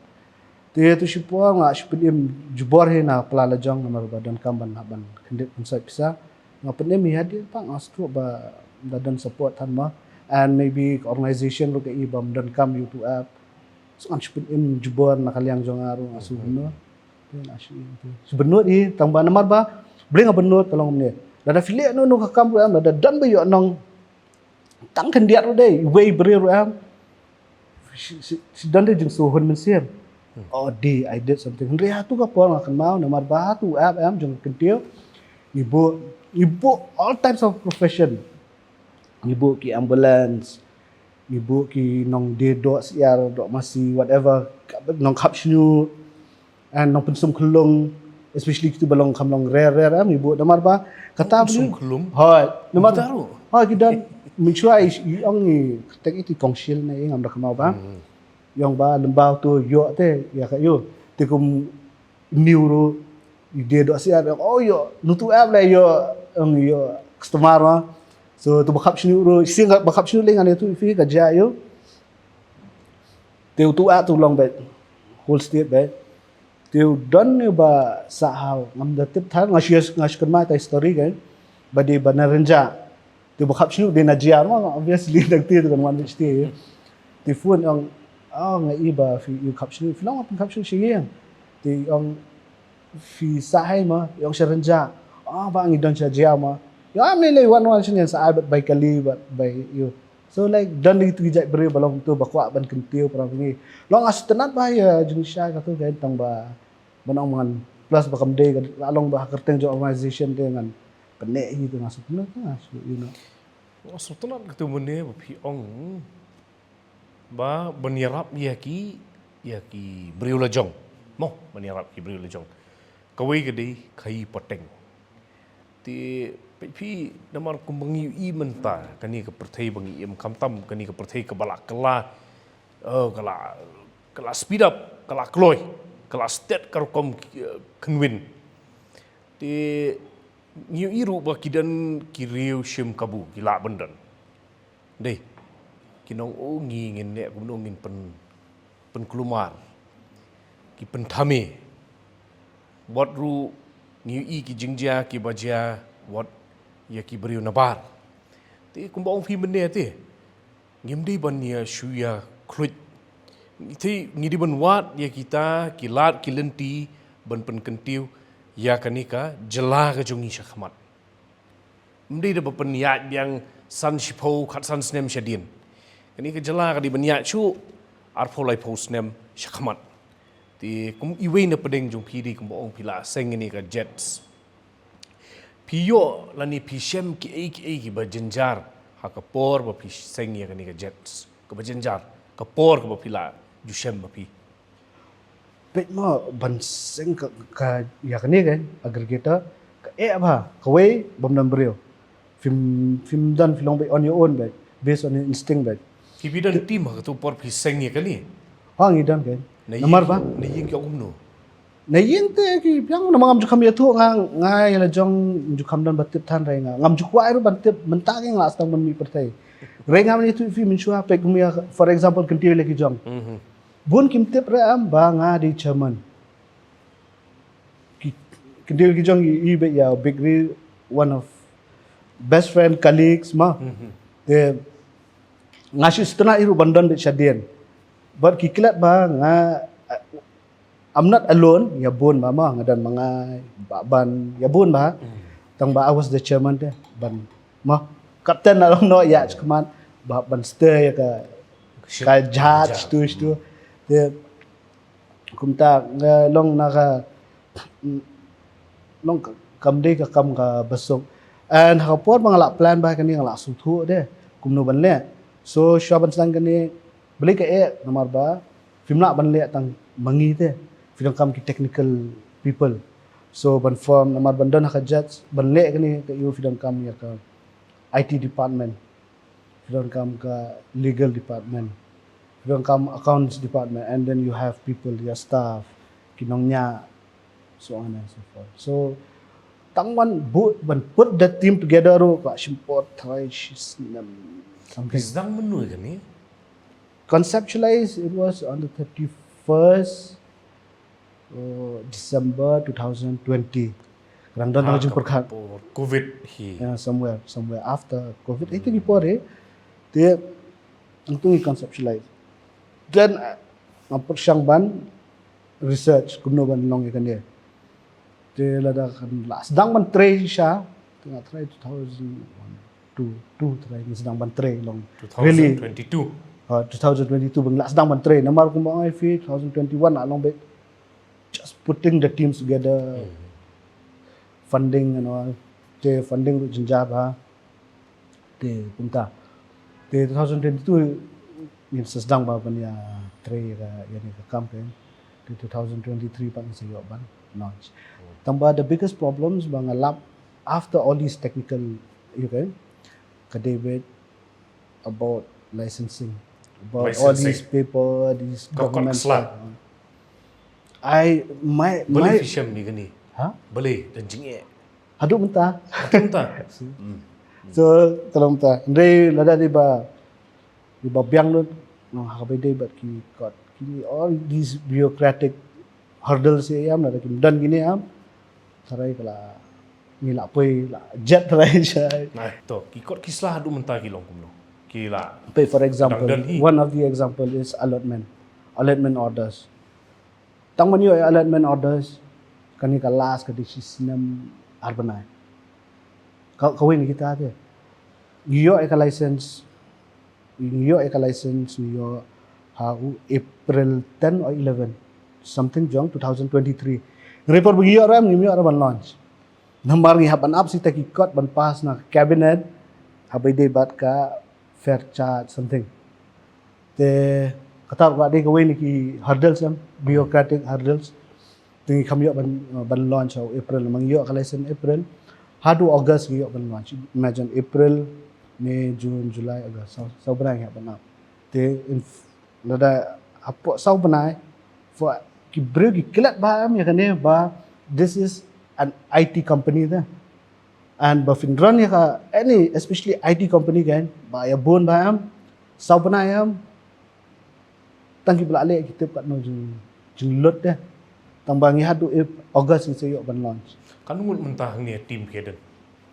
Te tu shipor nga shu pynim jubor hi na pla la jong namar ba donkam ban hap ban khyndiat pynsait pisa. Nga pynim hi hadien pat nga sngewthuh ba da don support than ma. And maybe ka organization ruh ka i ba ym donkam ïa utu app. So nga shu pynim jubor na ka liang jong nga ruh nga shu bynnud. Te nga shu, shu bynnud hi tang ba namar ba balei nga bynnud ka long kumne. Lada phi leh no no ka kam ruh em, lada don ba ïoh nong tang khyndiat ruh dei, iwei i briew ruh em. Shi, shi, shi don dei jingsuhun mynsiem. Oh, dei, I did something. Hynrei ha tu ka por nga kynmaw namar ba ha tu app em jong kyntiew. Ngi buh, ngi buh all types of profession. Ngi buh ki ambulance, ngi buh ki nongdie doh syiar, doh masi, whatever, nongkhap shñiuh, and nongpynsum khyllung, especially kitu ba long kham long rare rare, em, ngi buh namar ba kata. Nongpynsum khyllung? Hooid, namar. Kita ruh? Hooid, ki don, mynshuwa i, i ong i, kata iti kongshil ne i, ngam da kynmaw ba. Hmm. I ong ba lyngba uto ïoh te ïa ka ïoh. Te kum hynñiew ruh i die doh syiar, oh ïoh, nutu app leh ïoh, ong ïoh customer ma. So tu ba khap shñiuh ruh, shisien ba khap shñiuh lei ngan ïathuh ïa phi ka jia ïoh. Te utu app tu long beit whole state beit. Te u don ne ba sah ha u, ngam da tip than, nga shu, nga shu kynmaw ïa ka story kan. Ba dei ba na Rynjah. Te ba khap shñiuh dei na jia ma, obviously dang te tu kan wan beit shatei. Te phone ong, oh, nga i ba phi ïoh khap shñiuh, phi long ma phin khap shñiuh sha ïing. Te ong phi sah hi ma, ong sha Rynjah. Oh, ba ngi don sha jia ma. Ïa, am lei lei wan wan shane sa ai bad bai kali bad bai ïoh. So like don dei tu ki jait briew ba long tu ba kwah ban kyntiew para ngi. Long nga sngewtynnat ba ïa jingshisha katu ka tang ba ban ong ngan plus ba kam dei ka la long ba ha kyrteng jong organization te ngan pynneh hi te nga sngewtynnat, nga sngewtynnat. Nga sngewtynnat katu mynne ba phi ong ba ban ïarap ïa ki, ïa ki briew la jong. Mo, ban ïarap ki briew la jong. Kawei ka dei khaïi pateng. Te peit phi namar kumba ngi ïohi mynta kane ka pyrthei ba ngi im, khamtam kane ka pyrthei kaba la kylla, eh, ka la, ka la speed up, ka la kloi, ka la stet ka rukom, eh, kynwin. Te ngi ïohi ruh ba ki don ki riew shim kabu, ki lah ban don. Dei, ki nong, oh, ngi ngin leh kumno ngin pyn, pynkulmar, ki pynthame. Wat ruh ngi ïohi ki jingjia kiba jia wat ïa ki briew nabar. Te kumba ong phi mynne te, ngim dei ban ïa shu ïa khluit. Te ngi dei ban wad ïa kita ki lad ki lynti ban pynkyntiew ïa kane ka jylla ka jong ngi sha khmat. Ym dei da ba pynïaid biang san shiphew khatsan snem shadien. Kane ka jylla ka dei ban ïaid shuh arphew laiphew snem sha khmat. Te kum iwei na pdeng jong phi dei kumba ong phi la seng kane ka jets. Phi ïoh lane phi shem kiei kiei kiba jynjar ha ka por ba phi seng ïa kane ka jets. Kaba jynjar ka por kaba phi la ju shem ma phi. Peit mo ban seng ka, ka ïa kane ka aggregator, ka eh bha, kawei bym don briew. Phim, phim don, phi long beit on your own beit, based on your instinct beit. Ki phi don team ha kato por phi seng ïa kane? Ha, ngi don ka. Na ïing, namar ba na ïing ki ong kumno? Na ïing te ki biang, namar ngam ju kham ïathuh, nga, nga ïa la jong ju kham don ba tip than re nga. Ngam ju kwah ruh ban tip, mynta ki nga la sdang ban mih pyrthei. Re nga ban ïathuh phi mynshuwa, peit kum ïa, for example, kyntien la ki jong. Mhm. Bun kim tip re em ba nga dei chairman. Ki, kyntien ki jong i, i beit ïa Big Ri, one of best friend, colleagues ma. Mhm. Te nga shu sngewtynnat ruh ban don beit shadien. But ki klet ba nga, I'm not alone, ïa bun ba ma, nga don ma nga, Bah Ban, ïa bun ba. Mhm. Tang ba I was the chairman te, ban ma. Captain na long noh ïa, shikmat, ba ban stir ïa ka, ka judge tu, tu. Te kumta nga long na ka, long ka, kam dei ka kam kaba suk. And ha ka por ba nga la plan ba kane, nga la sngewthuh de kumno ban leh. So shuwa ban sdang kane, balei ka eh, namar ba phim lah ban leh tang ma ngi te, phi donkam ki technical people. So ban form, namar ban don ha ka judge, ban leh kane ka, ïoh phi donkam ïa ka I T department, phi donkam ka legal department, phi donkam accounts department, and then you have people, your staff, ki nongñiah, so on and so forth. So tang ban bu-, ban put that team together ruh ka shim por tharai shisnem something. Phi sdang mynno kane? Conceptualize, it was on the thirty-first uh, December two thousand twenty. Ka dang don tang jingpyrkhat. Por covid hi. Yeah, somewhere, somewhere after covid. I think i por hi. Te, ong to ngi conceptualize. Then, uh, nga pyrshang ban research kumno ban long ïa kane. Te lada kan la sdang ban trei shisha, te nga tharai two thousand one, two, two tharai ngi sdang ban trei long. Really? Two thousand twenty-two. Uh, two thousand twenty-two ba ngi la sdang ban trei. Namar kumba ong ïa phi, two thousand twenty-one la long beit just putting the teams together, funding and all. Te funding ruh jynjar bha. Te kumta. Te two thousand twenty-two ngin sa sdang ba ban ïa trei ïa ka, ïa kane ka kam ka. Te two thousand twenty-three pat ngin sa ïoh ban launch. Tang ba the biggest problems ba nga lap after all these technical, ïa ka, ka dei beit about licensing, about all these paper, these documents. Ka kot ka sla. Ai, my, balei phi shem ïa kane? Ha? Balei don jingeh? Haduh mynta. Haduh mynta. Hmm. So, ka long mynta. Hynrei lada dei ba, dei ba biang lut, nong ha kaba ïadei bad ki kot, ki, all these bureaucratic hurdles ïa, ïa, lada kim don kine ïa, tharai ka la, ngi la poi la jet tharai shai. Nah, to, ki kot ki sla haduh mynta ki long kumno? Ki la pay, for example, one of the example is allotment. Allotment orders. Tang ban ïoh ïa allotment orders, kane ka last ka dei shisnem ar bnai. Ka, kawei na kita te. Ngi ïoh ïa ka license, ngi ïoh ïa ka license, ngi ïoh ha u April ten or eleven, something jong two thousand twenty-three. Hynrei por ba ngi ïoh ruh em, ngim ïoh ruh ban launch. Namar ngi hap ban ap shi ta ki kot ban pass na ka cabinet, haba ïadei bad ka fair charge something. Te kata ruh ka dei kawei na ki hurdles em, bureaucratic hurdles. Te ngi kham ïoh ban, ban launch ha u April, namar ngi ïoh ka license April. Haduh August ngi ïoh ban launch. Imagine April, May, June, July, August. Saw, saw bnai ngi hap ban ap. Te in f-, lada hapoh saw bnai, for ki briew ki klet ba em ïa kane ba this is an I T company te. And ba phin run ïa ka any, especially I T company kan, ba ïa bun ba em, saw bnai em, tang kiba la leh ki tip katno jing, jinglut te. Tang ba ngi haduh Ap-, August ngi sa ïoh ban launch. Katno ngut mynta hangne team phi don?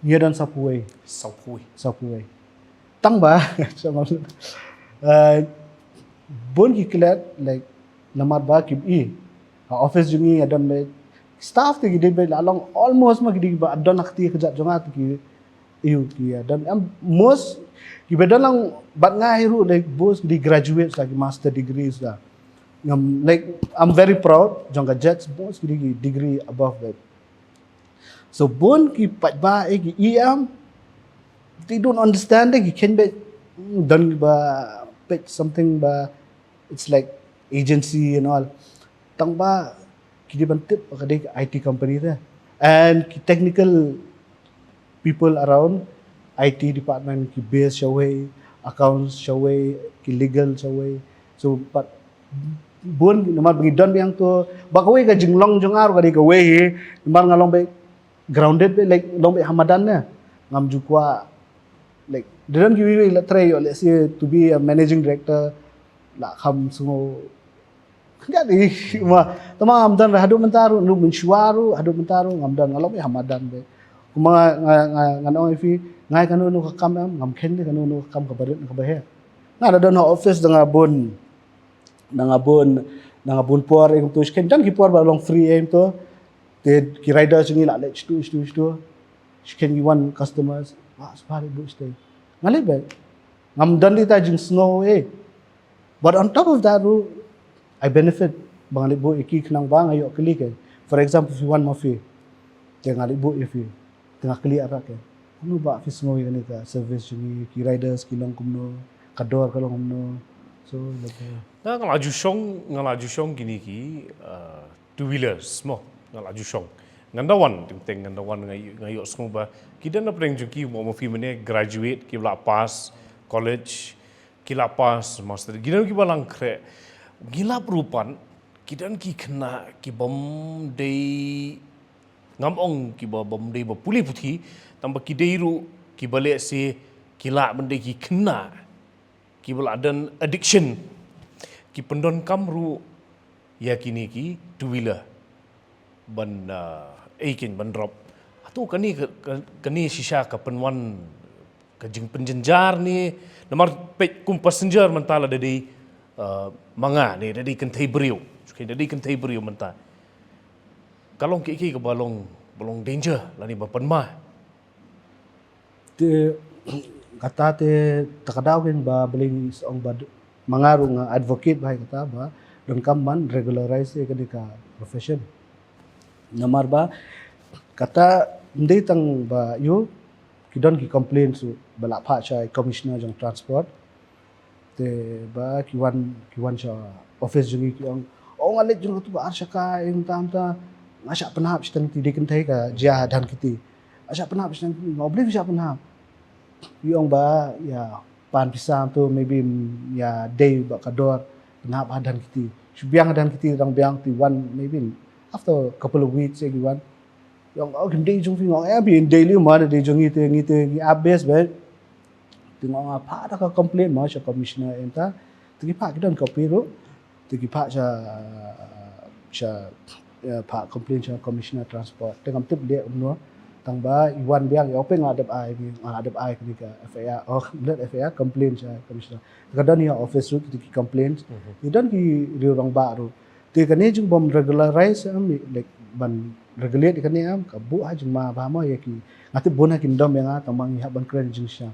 Ngi don sawphew wei. Sawphew wei. Sawphew wei. Tang ba, eh, bun ki klet, like, namar ba ki i. Ha office jong ngi ïa don, like, staff te ki dei ba la long almost ma ki dei ba don ha kti ka jait jong nga te ki, ïa ki ïa don, em, most kiba don lang bad nga hi ruh, like, most ki dei graduates la, ki master degrees la. Ngam, like, I'm very proud jong ka jait, most ki dei ki degree above that. So bun ki paidbah, eh, ki E M, they don't understand, eh, ki khein beit, mm, don ba peit something ba, it's like agency and all. Tang ba ki dei ban tip ka dei ka I T company te. And ki technical people around I T department, ki base shawei, accounts shawei, ki legal shawei. So pat bun namar ba ngi don biang to, ba kawei ka jinglong jong nga ruh ka dei kawei hi, namar nga long beit grounded beit, like long beit ha madan ne. Ngam ju kwah, like, dei don kiwei kiwei la trei ïoh, let's say, to be a managing director, la kham sngew. Ka dei ma, tang ba ngam don haduh mynta ruh, ruh mynshuwa ruh, haduh mynta ruh ngam don, nga long beit ha madan beit. Kumba nga, nga, nga, ngan ong ïa phi, nga ïa kano kano ka kam em, ngam kheiñ de kano kano ka kam kaba rit kaba heh. Nga da don ha office da nga bun, da nga bun, da nga bun por, em to, shi kheiñ don ki por ba long free, em to. Te ki rider jong ngi la leit shatu shatu shatu. Shi kheiñ ngi wan customers, wah, sngewbha leit buh shatei. Nga leit beit. Ngam don de ta jingsngew eh. But on top of that ruh, I benefit ba nga leit buh ïa ki khnang ba nga ïoh kylli ke. For example, phi wan ma phi, te nga leit buh ïa phi, te nga kylli arah ke, kumno ba phi sngew ïa kane ka service jong ngi, ki riders ki long kumno, ka dor ka long kumno. So, like, uh, Nga, nga la ju shong, nga la ju shong kine ki, uh, two wheelers mo. Nga la ju shong. Ngan da wan, teng teng ngan da wan, nga, nga ïohsngew ba ki don na pdeng jong ki, mo, ma phi mynne graduate, ki la pass college, ki la pass master, ki don kiba la khreh. Ngi lap ruh pat, ki don ki khynnah kibym dei, ngam ong kiba bym dei ba pule puthi, tang ba ki dei ruh kiba lehse ki lah ban dei ki khynnah kiba la don addiction, ki pyndonkam ruh ïa kine ki two wheeler ban, uh, ei, keiñ ban drop. Hato kane ka, ka, kane shisha ka pynwan ka jingpynjynjar ne, namar peit kum passenger mynta la da dei, uh, ma nga ne, da dei kynthei briew. Keiñ da dei kynthei briew mynta. Ka long kiei kiei kaba long, ba long danger lane ba pynma. Te kata te, ta ka daw keiñ ba balei ngi ong ba, ma nga ruh nga advocate ba ïa kata ba donkam ban regularize ïa kane ka profession. Namar ba kata ym dei tang ba ïoh, ki don ki complaints ruh ba la phah sha commissioner jong transport. Te ba ki wan, ki wan sha office jong ngi ki ong, oh, nga leit jong katu ba ar shaka, ïa mynta mynta nga shah pynhap shiteng, te dei kynthei ka jia ha dhan kiti. Nga shah pynhap shiteng, nga ong balei phi shah pynhap? Ki ong ba ïa pan pisa to, maybe ïa dei ba ka dor pynhap ha dhan kiti. Shu biang ha dhan kiti, dang biang, te wan maybe after a couple of weeks ïa ki wan. Ki ong, oh, kim dei jong phi. Nga ong, eh, phi dei lei ma, dei jong ngi te, ngi te ngi ap bes beit. Te nga ong, ah, phah da ka complaint ma sha commissioner ïa mynta. Te ki phah, ki don copy ruh. Te ki phah sha, sha, eh, phah complaint sha commissioner transport. Te ngam tip leh kumno. Tang ba i wan biang, i ong phi nga dep ai, nga dep ai kane ka F I R, oh, not F I R, complaint sha commissioner. Te ka don ïa office ruh, te ki complaint. Te don ki riew rangbah ruh. Te kane jingbym regularize em, like, ban regulate kane em, ka buh ha jingma bha mo ïa ki. Nga tip bun ha kin dom ïa nga, tang ba ngi hap ban kren jingshisha.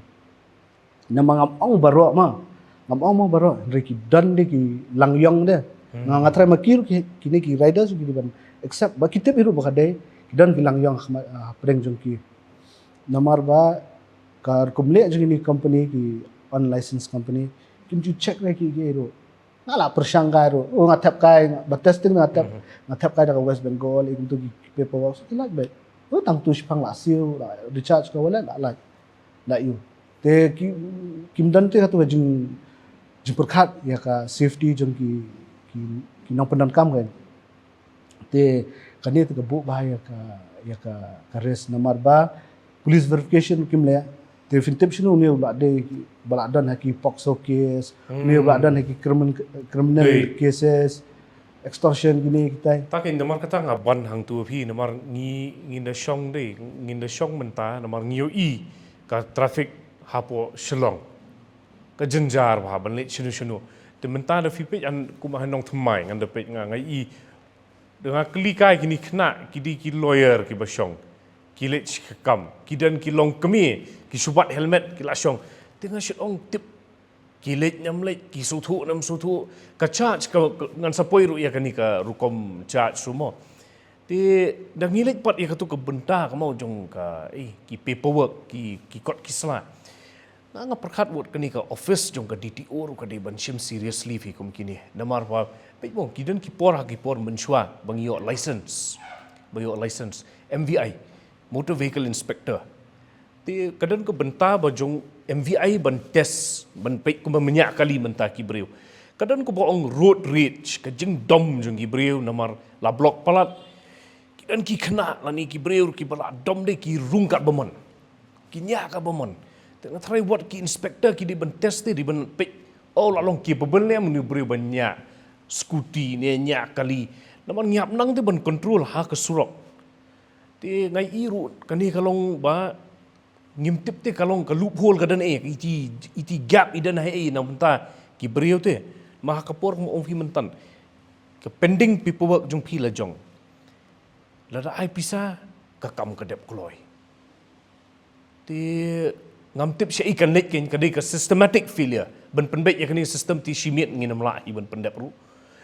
Namar ngam ong baroh ma, ngam ong ma baroh, hynrei ki don de ki langïong de. Nga, nga tharai ma ki ruh ki, kine ki riders ki dei ban accept ba ki tip hi ruh ba ka dei, ki don ki langïong ha khmat, ha pdeng jong ki. Namar ba ka rukom leh jong kine ki company, ki unlicensed company, kim ju check re ki, ki ruh. Nga la pyrshang kai ruh. Oh, nga thep kai, nga, ba testing nga thep, nga thep kai da ka West Bengal, ïa kumtu ki paperwork, ki lait beit. Oh, tang tu shipang la siew, la recharge ka wallet, la lait. La ïoh. Te ki, kim don te katu ka jing, jingpyrkhat ïa ka safety jong ki, ki, ki nongpyndonkam kan. Te kane te ka buh bha ïa ka, ïa ka, ka risk, namar ba police verification kim leh. Te phin tip shano une u la dei, ba la don ha ki POCSO case, une u la don ha ki crimin-, criminal cases, extortion, kine kitai. Ta keiñ, namar kata nga ban hangtu phi, namar ngi, ngin da shong dei, ngin da shong mynta, namar ngi ïohi ka traffic hapoh Shillong ka jynjar bha, ban leit shano shano. Te mynta da phi peit, kum ha Nongthymmai, ngan da peit, nga, nga ïohi, da nga kylli kai, kine khynnah ki dei ki lawyer kiba shong, ki leit shi ka kam, ki don ki longkmie, ki shu bat helmet ki la shong. Te nga shu ong tip, ki leit ne ym leit, ki sngewthuh ne ym sngewthuh. Ka charge ka, ka, ngan sa poi ruh ïa kane ka rukom charge ruh mo. Te da ngi leit pat ïa katu ka bynta ka mo jong ka, eh, ki paperwork, ki, ki kot ki sla. Nga nga pyrkhat wat kane ka office jong ka D T O ruh ka dei ban shim seriously phi kum kine. Namar ba peit mo ki don ki por ha ki por mynshuwa ba ngi ïoh license. Ba ïoh license M V I, motor vehicle inspector. Te ka don ka bynta ba jong M V I ban test, ban peit kumba mynñiah kali mynta ki briew. Ka don kaba ong road rage, ka jingdom jong ki briew namar la block palat. Ki don ki khynnah lane ki briew kiba la dom de ki rung katba mon. Ki ñiah katba mon. Te nga tharai wat ki inspector ki dei ban test te, dei ban peit. Oh, la long capable ne em une u briew ban ñiah scooty ne ñiah kali. Namar ngi hap nang te ban control ha ka surok. Te nga ïohi ruh kane ka long ba ngim tip te ka long ka loophole ka don eh, iti, iti gap i don ha eh na bynta ki briew te. Ma ha ka por kumba ong phi mynta, ka pending paperwork jong phi la jong. Lada ai pisa, ka kam ka dep kloi. Te ngam tip shaei kan leit, kan ka dei ka systematic failure ban pynbeit ïa kane ka system, te shimet ngin ym lah hi ban pyndep ruh.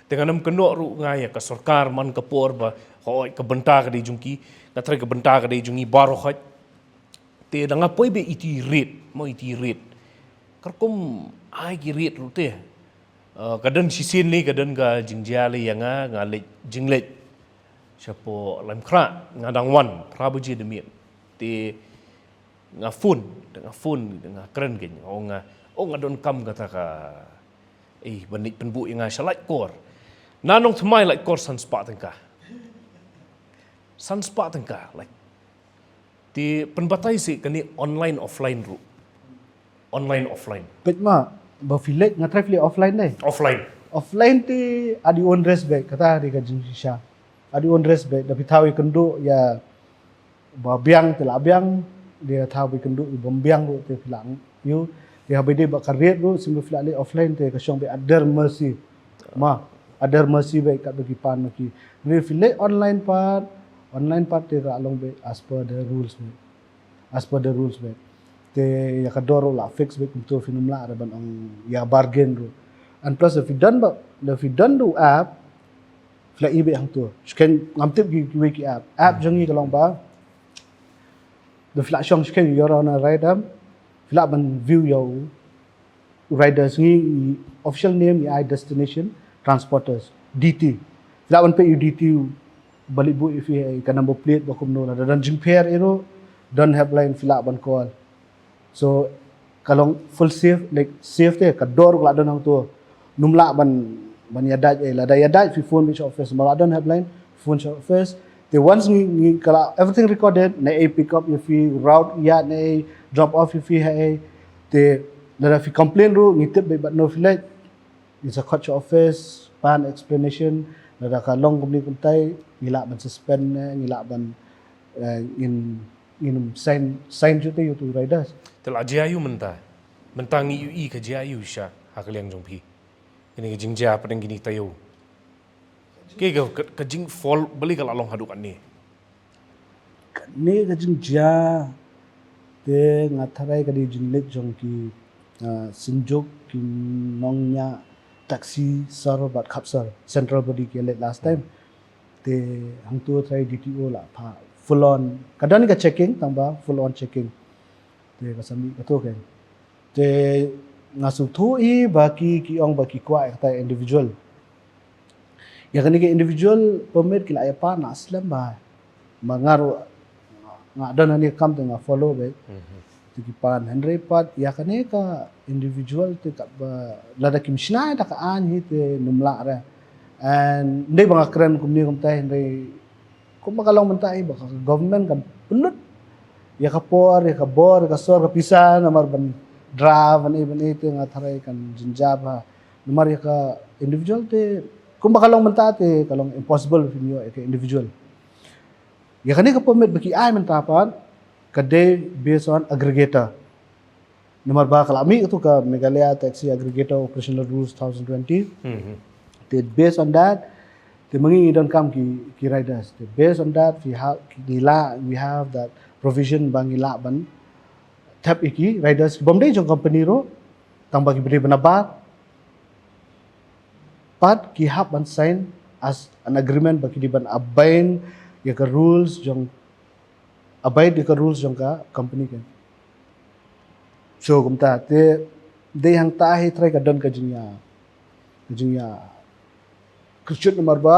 Te ngan ym kynnoh ruh nga ïa ka sorkar man ka por ba, hooid, ka bynta ka dei jong ki, nga tharai ka bynta ka dei jong ngi baroh hooid. Te da nga poi beit iti rate, mo, iti rate. Katkum ai ki rate ruh te. Uh, ka don shisien lei ka don ka jingjia lei ïa nga, nga leit jingleit shapoh Laitumkhrah, nga dang wan phra baje da miet. Te nga phone, te nga phone, te nga kren kein, nga ong nga, oh, nga donkam kata ka, eh, ban leit pynbuh ïa nga sha Laitkor. Na Nongthymmai Laitkor san spah tyngka. San spah tyngka, like. Te pynbatai seh kane online offline ruh. Online offline. Peit ma, ba phi leit, nga tharai phi leit offline dei. Offline. Offline te adi own risk beit, kata dei ka jingshisha. Adi own risk beit, da phi thaw ïakynduh ïa ba biang te la biang, da thaw ba ïakynduh ïa bym biang ruh te phi la ïoh. Te haba ïadei bad ka rate ruh, shisha ba phi la leit offline te ka shong beit at their mercy. Ma, at their mercy beit katba ki pan ma ki. Hynrei phi leit online pat, online pat te ka long beit as per the rules beit. As per the rules beit. Te ïa ka dor ruh la fix beit, kumto phin ym lah ruh ban ong ïa bargain ruh. And plus, if you done ba, if you done the app, phi la i beit hangto. Shken ngam tip ki, kiwei ki app. App jong ngi ka long ba, da phi la shong shken you're on a ride app, phi lah ban view ïa u riders, ngi, i official name ngi ai destination transporters, D T. Phi lah ban peit ïa u D T u ba leit buh ïa phi, eh, ka number plate ba kumno, lada don jingpher ïa ruh, don helpline phi lah ban call. So ka long full safe, like, safe te, ka dor ka la don hangto. Ym lah ban, ban ïadait, eh, lada ïadait phi phone beit sha office, ma la don helpline, phone sha office. Te once ngi, ngi ka la everything recorded, naei pick up ïa phi, route ïa naei, drop off ïa phi haei. Te lada phi complain ruh ngi tip beit bad no phi leit. Ngi sa khot sha office, pan explanation, lada ka long kumne kumtai, ngi lah ban suspend ne, ngi lah ban, eh, ngin, ngin sign, sign jut ïa uto u riders. Te la jia ïa u mynta. Mynta ngi ïohi ka jia ïa u shisha ha ka liang jong phi. Kane ka jingjia hapdeng kine ki taïew. Ka, ka, ka jingfall balei ka la long haduh katne? Kane ka jingjia te nga tharai ka dei jingleit jong ki, ah, synjuk, ki nongñiah taxi sor bad khap sor, Central Body ki leit last time. Te hangto tharai D T O la phah full on. Ka don ka checking, tang ba full on checking. Te ka sa mih kato kein. Te nga sngewthuh hi ba ki, ki ong ba ki kwah ïa kata individual. Ïa kane ka individual permit ki la ïa pan na slem ba. Ma nga ruh nga don hangne kam te nga follow beit. Mhm. Te ki pan, hynrei pat ïa kane ka individual te katba lada kim shna da ka aiñ hi te ym lah re. And ym dei ba nga kren kumne kumtai, hynrei kumba ka long mynta hi ba ka government kan pynlut ïa ka por, ïa ka bor, ïa ka sor, ka pisa namar ban draft, ban ei, ban ei, te nga tharai kan jynjar bha. Namar ïa ka individual te kumba ka long mynta te ka long impossible phin ïoh ïa ka individual. Ïa kane ka permit ba ki ai mynta pat ka dei based on aggregator. Namar ba ka la mih kato ka Meghalaya Taxi Aggregator Operational Rules two thousand twenty. Mhm. Te based on that, te ma ngi ngi donkam ki, ki riders. Te based on that, phi hap, ngi lah, we have that provision ba ngi lah ban thep ïa ki riders kibym dei jong company ruh, tang ba kiba dei ba nabar. Pat ki hap ban sign as an agreement ba ki dei ban abide ïa ka rules jong, abide ïa ka rules jong ka company kein. So kumta te dei hangta hi trai ka don ka jingïa, ka jingïa kyrshut namar ba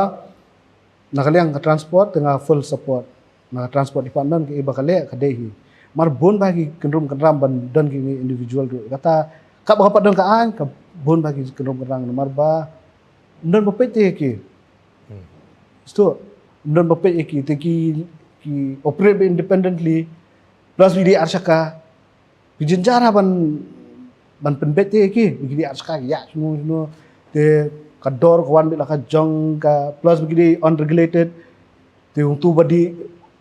na ka liang ka transport te nga full support. Na ka transport department ka iba ka leh ka dei hi. Mar bun ba ki kynrum kynram ban don ki individual ruh. Kata ka ba ka pat don ka aiñ ka bun ba ki kynrum kynram namar ba don ba peit te ki. Sto don ba peit ki te ki ki operate independently. Plus ki dei ar shaka. Ki jynjar ban ban pynbeit te ki, ki dei ar shaka ki ïa shano shano. Te ka dor ka wan beit la ka jong ka plus ki dei unregulated. Te ung tu ba dei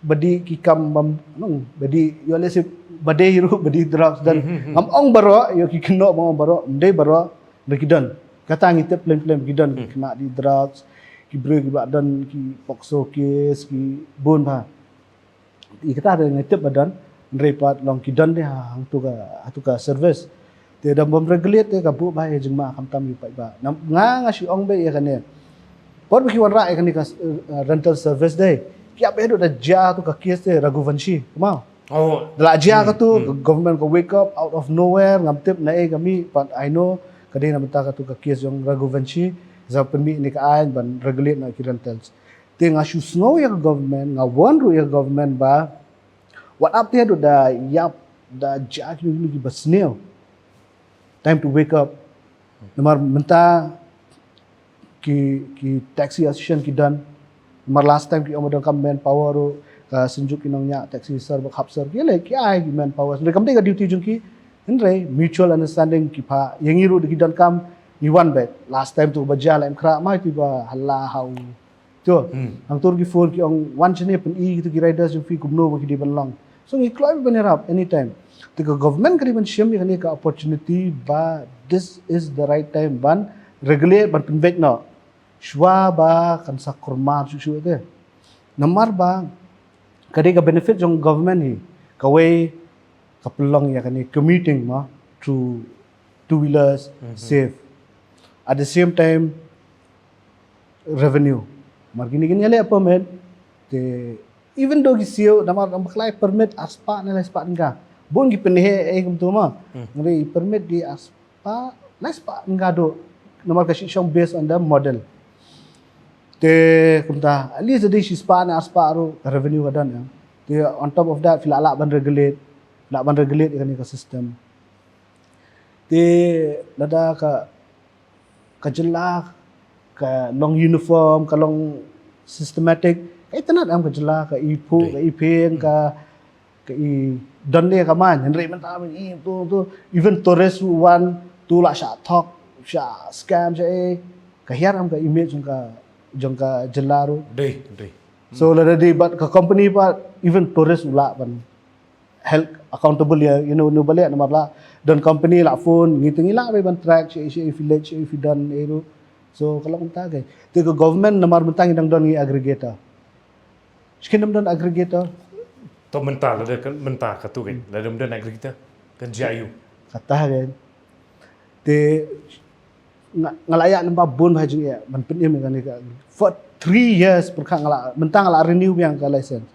ba dei ki kam bam nong ba dei ïoh lehse ba dei hi ruh ba dei drugs dan ngam ong baroh ïoh ki kynnoh ba ong baroh ym dei baroh. Ba ki don kata ngi tip plem plem ki don ki kynnoh dei drugs ki briew ki ba don ki POCSO case ki bun ba. Ïa kata de ngi tip ba don hynrei pat long ki don de ha hangtu ka hangtu ka service. Te da bym regulate te ka buh ba ïa jingma khamtam ïa paidbah. Nga nga shu ong ba ïa kane. Por ba ki wanrah ïa kane ka rental service de ki ap ïa da jia tu ka case de Raghuvanshi. Kumau. Oh. Da la jia ka tu government ka wake up out of nowhere ngam tip na ei ka mi pat I know ka dei na bynta ka tu ka case jong Raghuvanshi. Za pynmih ne ka aiñ ban regulate na ki rentals. Te nga shu sngew ïa ka government, nga wan ruh ïa ka government ba wat ap te da ïap da jia ki ki ba sniew. Time to wake up. Namar mynta ki ki taxi association ki don. Namar last time ki ong ba don kam manpower ruh ka synjuk ki nongñiah taxi sir ba khap sir ki le ki ai ki manpower. Hynrei kam dei ka duty jong ki. Hynrei mutual understanding ki pha ïa ngi ruh da ki don kam ngi wan bad last time tu ba jia la em khra mai tu ba hala hau. Tu, hangtu ki phone ki ong wan shane pyn-i kitu ki riders jong phi kumno ba ki dei ban long. So ngi kloi ban ïarap anytime. Te ka government ka dei ban shem ïa kane ka opportunity ba this is the right time ban regulate ban pynbeit noh. Shuwa ba kan sa kurmar shuh shuh te. Namar ba ka dei ka benefit jong government hi kawei ka pynlong ïa kane commuting ma through two wheelers safe. At the same time revenue. Mar kine kine leh permit te even though ki siew namar namar klai permit ar spah ne lai spah tyngka. Bun ki pynheh ei kumtu ma. Ngi permit di ar spah lai spah tyngka do namar ka shishong based on the model. Te kumta at least di shi spah ne ar spah ruh ka revenue ka don. Te on top of that phi lah lah ban regulate, lah ban regulate ïa kane ka system. Te lada ka ka jylla ka long uniform ka long systematic ka itynnad em ka jylla ka i phuh ka i phieng ka ka i don ne ka man hynrei mynta i tu tu even tourist wan tu la sha thok sha scam sha e ka hiar em ka image jong ka jong ka jylla ruh. Dei dei. So lada dei bad ka company pat even tourist u lah ban held accountable ïa you know no bale namar la don company la phone ngi te ngi la ban track shi shi village shi fi don eru. So ka long ta ke te ka government namar mynta ngi dang don ngi aggregator. Skin dang don aggregator. To mynta la de mynta ka tu ke la dang don aggregator kan jayu. Kata ke te nga la ïa namba bun ba jing ïa ban pyn im kane ka for three years pyrkhat nga la mynta nga la renew biang ka license.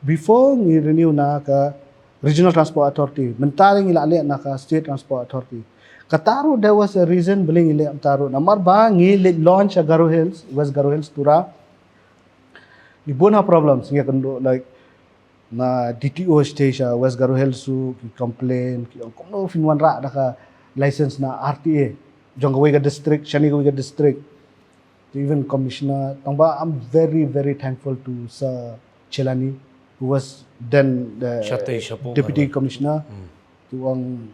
Before ngi renew na ka Regional Transport Authority mynta ngi la leh na ka State Transport Authority. Kata ruh there was a reason beli ngi leh mynta ruh namar ba ngi leh launch a Garo Hills, West Garo Hills Tura. Ngi bun ha problems ngi kan do like na D T O station West Garo Hills su ki complain ki ong kumno phin wanrah da ka license na R T A jong kawei ka district shane kawei ka district. To even commissioner tang ba I'm very very thankful to Sir Chelani who was then the deputy commissioner. To ong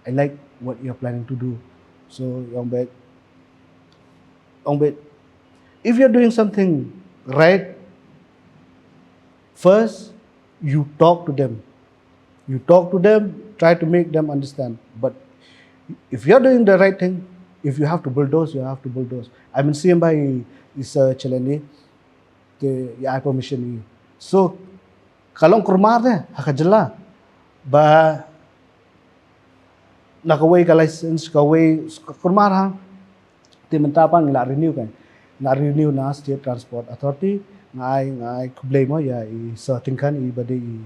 I like what you're planning to do. So ong bad ong bad if you're doing something right first you talk to them. You talk to them, try to make them understand. But if you're doing the right thing, if you have to bulldoze, you have to bulldoze. I mean, C M by is a challenge. The I permission you. So, kalong kurmar de, haka jela. Ba na kawei ka license, kawei kurmar ha. Te mynta pa ngi la renew kan. La renew na State Transport Authority. Ngai ngai khublei mo ïa i Sir Tyngkhang i ba dei i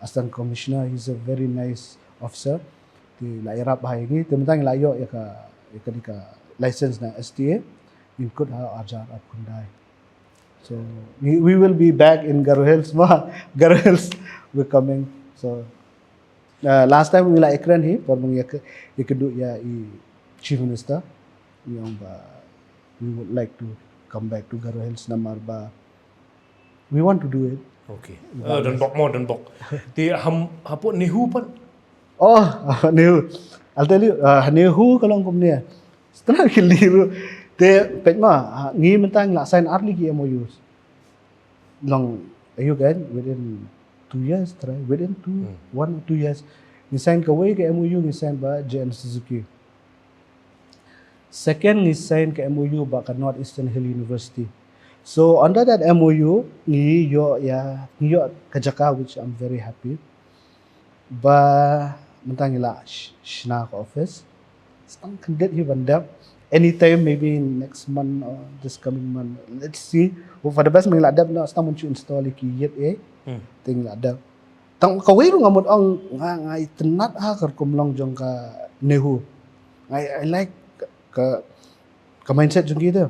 Assistant Commissioner. He's a very nice officer. Te la ïarap ha ïa ngi, te mynta ngi la ïoh ïa ka, ïa ka, ïa ka license na S T A, ngin kut ha arhajar arphew khyndai. So we, we will be back in Garo Hills, ma, Garo Hills, we're coming. So uh, last time ngi la ïakren hi por ba ngi ïa kynduh ïa i Chief Minister, ngi ong ba we would like to come back to Garo Hills namar ba we want to do it. Okay. Uh, don bok mo, don bok. Te ham hapoh NEHU pat. Oh, NEHU. I'll tell you, uh, NEHU ka long kumne. Setan ki liru. Te peit ma, ngi mynta ngi la sign ar liki M O Us. Long, ayu kan, within two years, try, within two, hmm. one or two years. Ngi sign kawei ka M O U, ngi sign ba J N Suzuki. Second, ngi sign ka M O U ba ka North Eastern Hill University. So under that M O U, ngi ïoh ïa, ngi ïoh ka jaka, which I'm very happy. Ba mynta ngi la shna ka office. Stang khyndiat hi ban dep. Anytime, maybe next month or this coming month. Let's see. Hope for the best, mynta ngi la dep, no, stang mynta shu install ïa ki ïit eh. Hmm. Te ngi la dep. Tang kawei ruh nga mut ong nga, nga itynnad ha ka rukom long jong ka NEHU. Nga, I like ka, ka mindset jong ki te.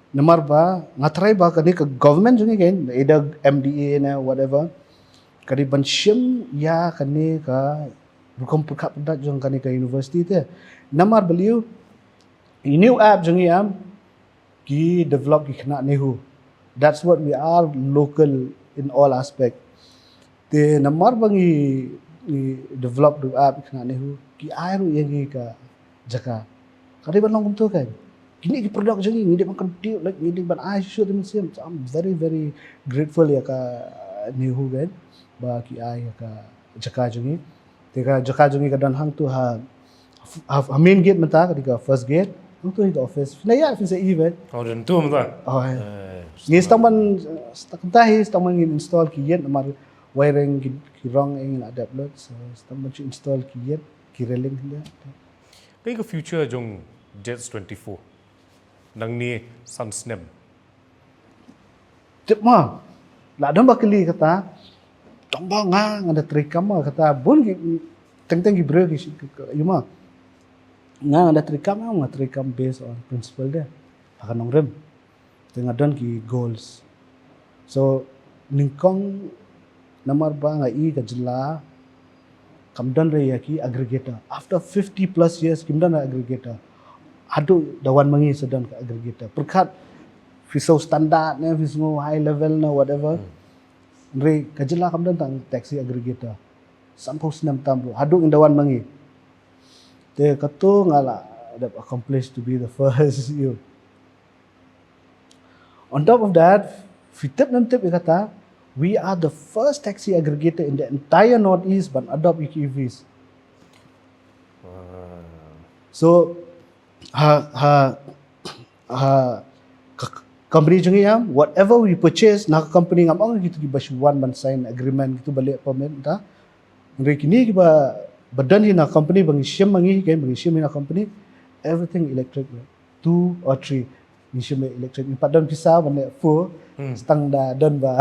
Namar ba nga try ba kane ka government jong ki kan, either M D A ne whatever. Ka dei ban shim ïa kane ka rukom pyrkhat pyrdat jong kane ka university te. Namar balei, i new app jong i am, ki develop ki khynnah NEHU. That's what we are, local in all aspect. Te namar ba ngi, ngi develop ruh app ki khynnah NEHU, ki ai ruh ïa ngi ka jaka. Ka dei ban long kumto kan. Kine ki product jong ngi, ngi dei ban continue, like, ngi dei ban ai shuh te mynsiem. So I'm very, very grateful ïa ka NEHU kan ba ki ai ïa ka jaka jong ngi. Te ka jaka jong ngi ka don hangto ha, ha, ha main gate mynta, ka dei ka first gate. Hangto hi ka office. Phin ïa, phin sa i bad. Oh, don tu mynta. Oh, eh. Ngi stang ban, stang mynta hi, stang ban ngin install ki ïit namar wiring ki, ki rong eh ngi la dep lut. So stang ban shu install ki ïit, ki railing hi. Kaei ka future jong Jets twenty-four nangne san snem? Tip ma, la don ba kylli kata, tang ba nga, nga da treikam ma kata, bun ki, teng teng ki briew ki, ki, ki, ïa ma. Nga, nga da treikam, nga treikam based on principle de. Ha ka nongrim. Te nga don ki goals. So, nyngkong namar ba nga i ka jylla, kam don re ïa ki aggregator. After fifty plus years, kim don re aggregator. Haduh da wan ma ngi sa don ka aggregator. Pyrkhat, phi sngew standard ne, phi sngew high level ne, whatever. Hmm. Re, ka jylla kam don tang taxi aggregator. Sanphew snem tam ruh. Haduh ngin da wan ma ngi. Te kato nga la, that accomplish to be the first, you. On top of that, phi tip ne ym tip ïa kata, we are the first taxi aggregator in the entire Northeast ban adopt ïa ki E Vs. Wow. So, ha, ha, ha, ka, ka company jong ngi ïa, whatever we purchase, na ka company ngam ong kito kiba shu wan ban sign agreement, kito ba leh permit, ta. Hynrei kine kiba, ba don hi na company, ba ngi shim ma ngi, ba ngi shim hi na company, everything electric, two or three. Ngi shim electric, ngi pat don pisa ban leh four, hmm. Stang da don ba.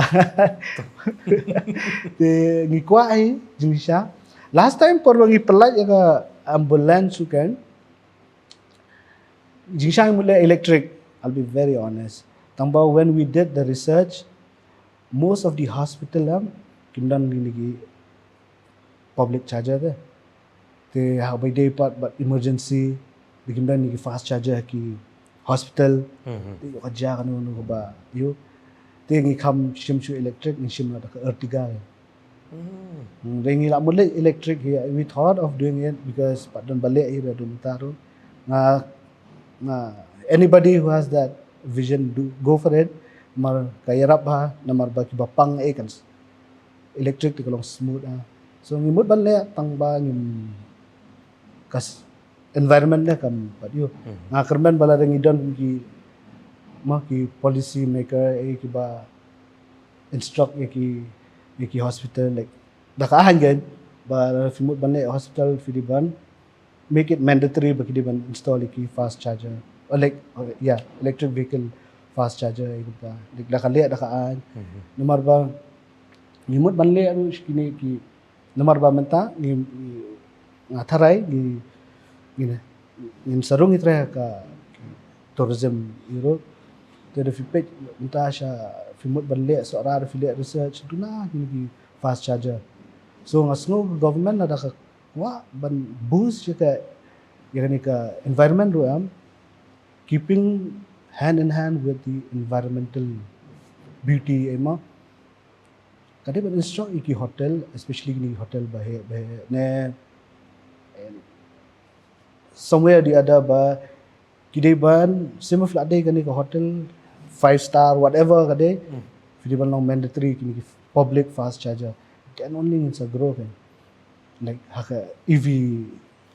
Te ngi kwah hi, jingshisha. Last time por ba ngi pynlait ïa ka ambulance u kan. Jingshisha ngi mut leh electric, I'll be very honest. Tang ba when we did the research, most of the hospital, um, kim don kine ki public charger te. Te ha ba ïadei pat bad emergency, te kim don kine ki fast charger ki hospital. Mhm. Te ïoh ka jia kano kano kaba ïoh. Te ngi kham shim shuh electric, ngi shim la da ka Ertiga. Hmm. Hmm, te ngi la mut leh electric hi, we thought of doing it because pat don ba leh hi ba dum taru. Nga, nga, anybody who has that vision, do, go for it. Namar ka ïarap ha, namar ba kiba pang eh kan electric te ka long smooth ha. So ngi mut ban leh tang ba ngim ka s-, environment ne kam pat ïoh. Hmm. Nga kyrmen ba lada ngi don ki, ma ki policy maker eh kiba instruct ïa ki, ïa ki hospital, like, da ka aiñ kan, ba lada phi mut ban leh hospital phi dei ban make it mandatory ba ki dei ban install ïa ki fast charger. Or like, or, yeah, electric vehicle fast charger ïa kita. Like, da ka leh, da ka aiñ. Mhm. Namar ba ngi mut ban leh ruh shi kine ki, namar ba mynta ngi, ngi, nga tharai ngi, ngin, ngin sa rung i trai ka tourism i ruh. Te da phi peit mynta sha phi mut ban leh Sohra da phi leh research duna kine ki fast charger. So nga sngew ka government lada ka kwah ban boost ïa ka, ïa kane ka environment ruh em, keeping hand in hand with the environmental beauty, eh, mo. Ka dei ban instruct ïa ki hotel, especially kine ki hotel ba heh ba heh ne, eh, somewhere or the other ba ki dei ban, same of la dei kane ka hotel five star whatever ka dei, phi dei ban long mandatory kine ki public fast charger. Then only ngin sa grow kan, like ha ka E V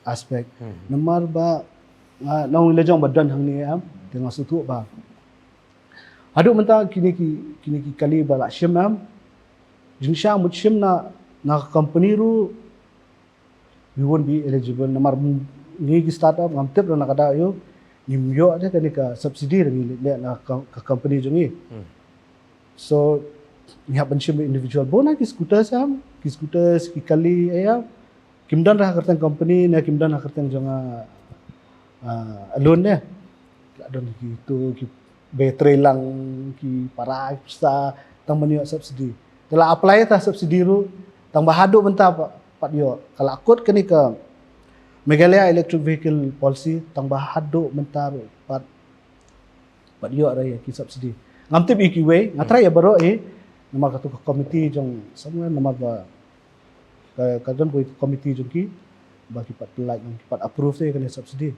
aspect. Namar ba nga long la jong ba don hangne am, te nga sngewthuh ba haduh mynta kine ki, kine ki kali ba la shim am, jingshisha mut shim na, na ka company ruh, we won't be eligible namar ngi ki startup ngam tip ruh na ka daw ïoh ngim ïoh de kane ka subsidy ruh ngi leh na ka, ka company jong ngi. So ngi hap ban shim individual, bun na ki scooters am, ki scooters, ki kali, eh, am, kim don ha ka kyrteng company ne kim don ha ka kyrteng jong nga, ah, alone ne. La don ki tu ki battery lang, ki para, ki pisa, tang ban ïoh subsidy. Te la apply ta subsidy ruh tang ba haduh mynta pat, pat ïoh. Ka la kut kane ka Meghalaya Electric Vehicle Policy tang ba haduh mynta ruh pat, pat ïoh ruh ïa ki subsidy. Ngam tip ïa kiwei, nga try ïa baroh eh. Namar katu ka committee jong somewhere namar ba ka, ka don kawei ka committee jong ki ba ki pat like, ki pat approve te kane subsidy.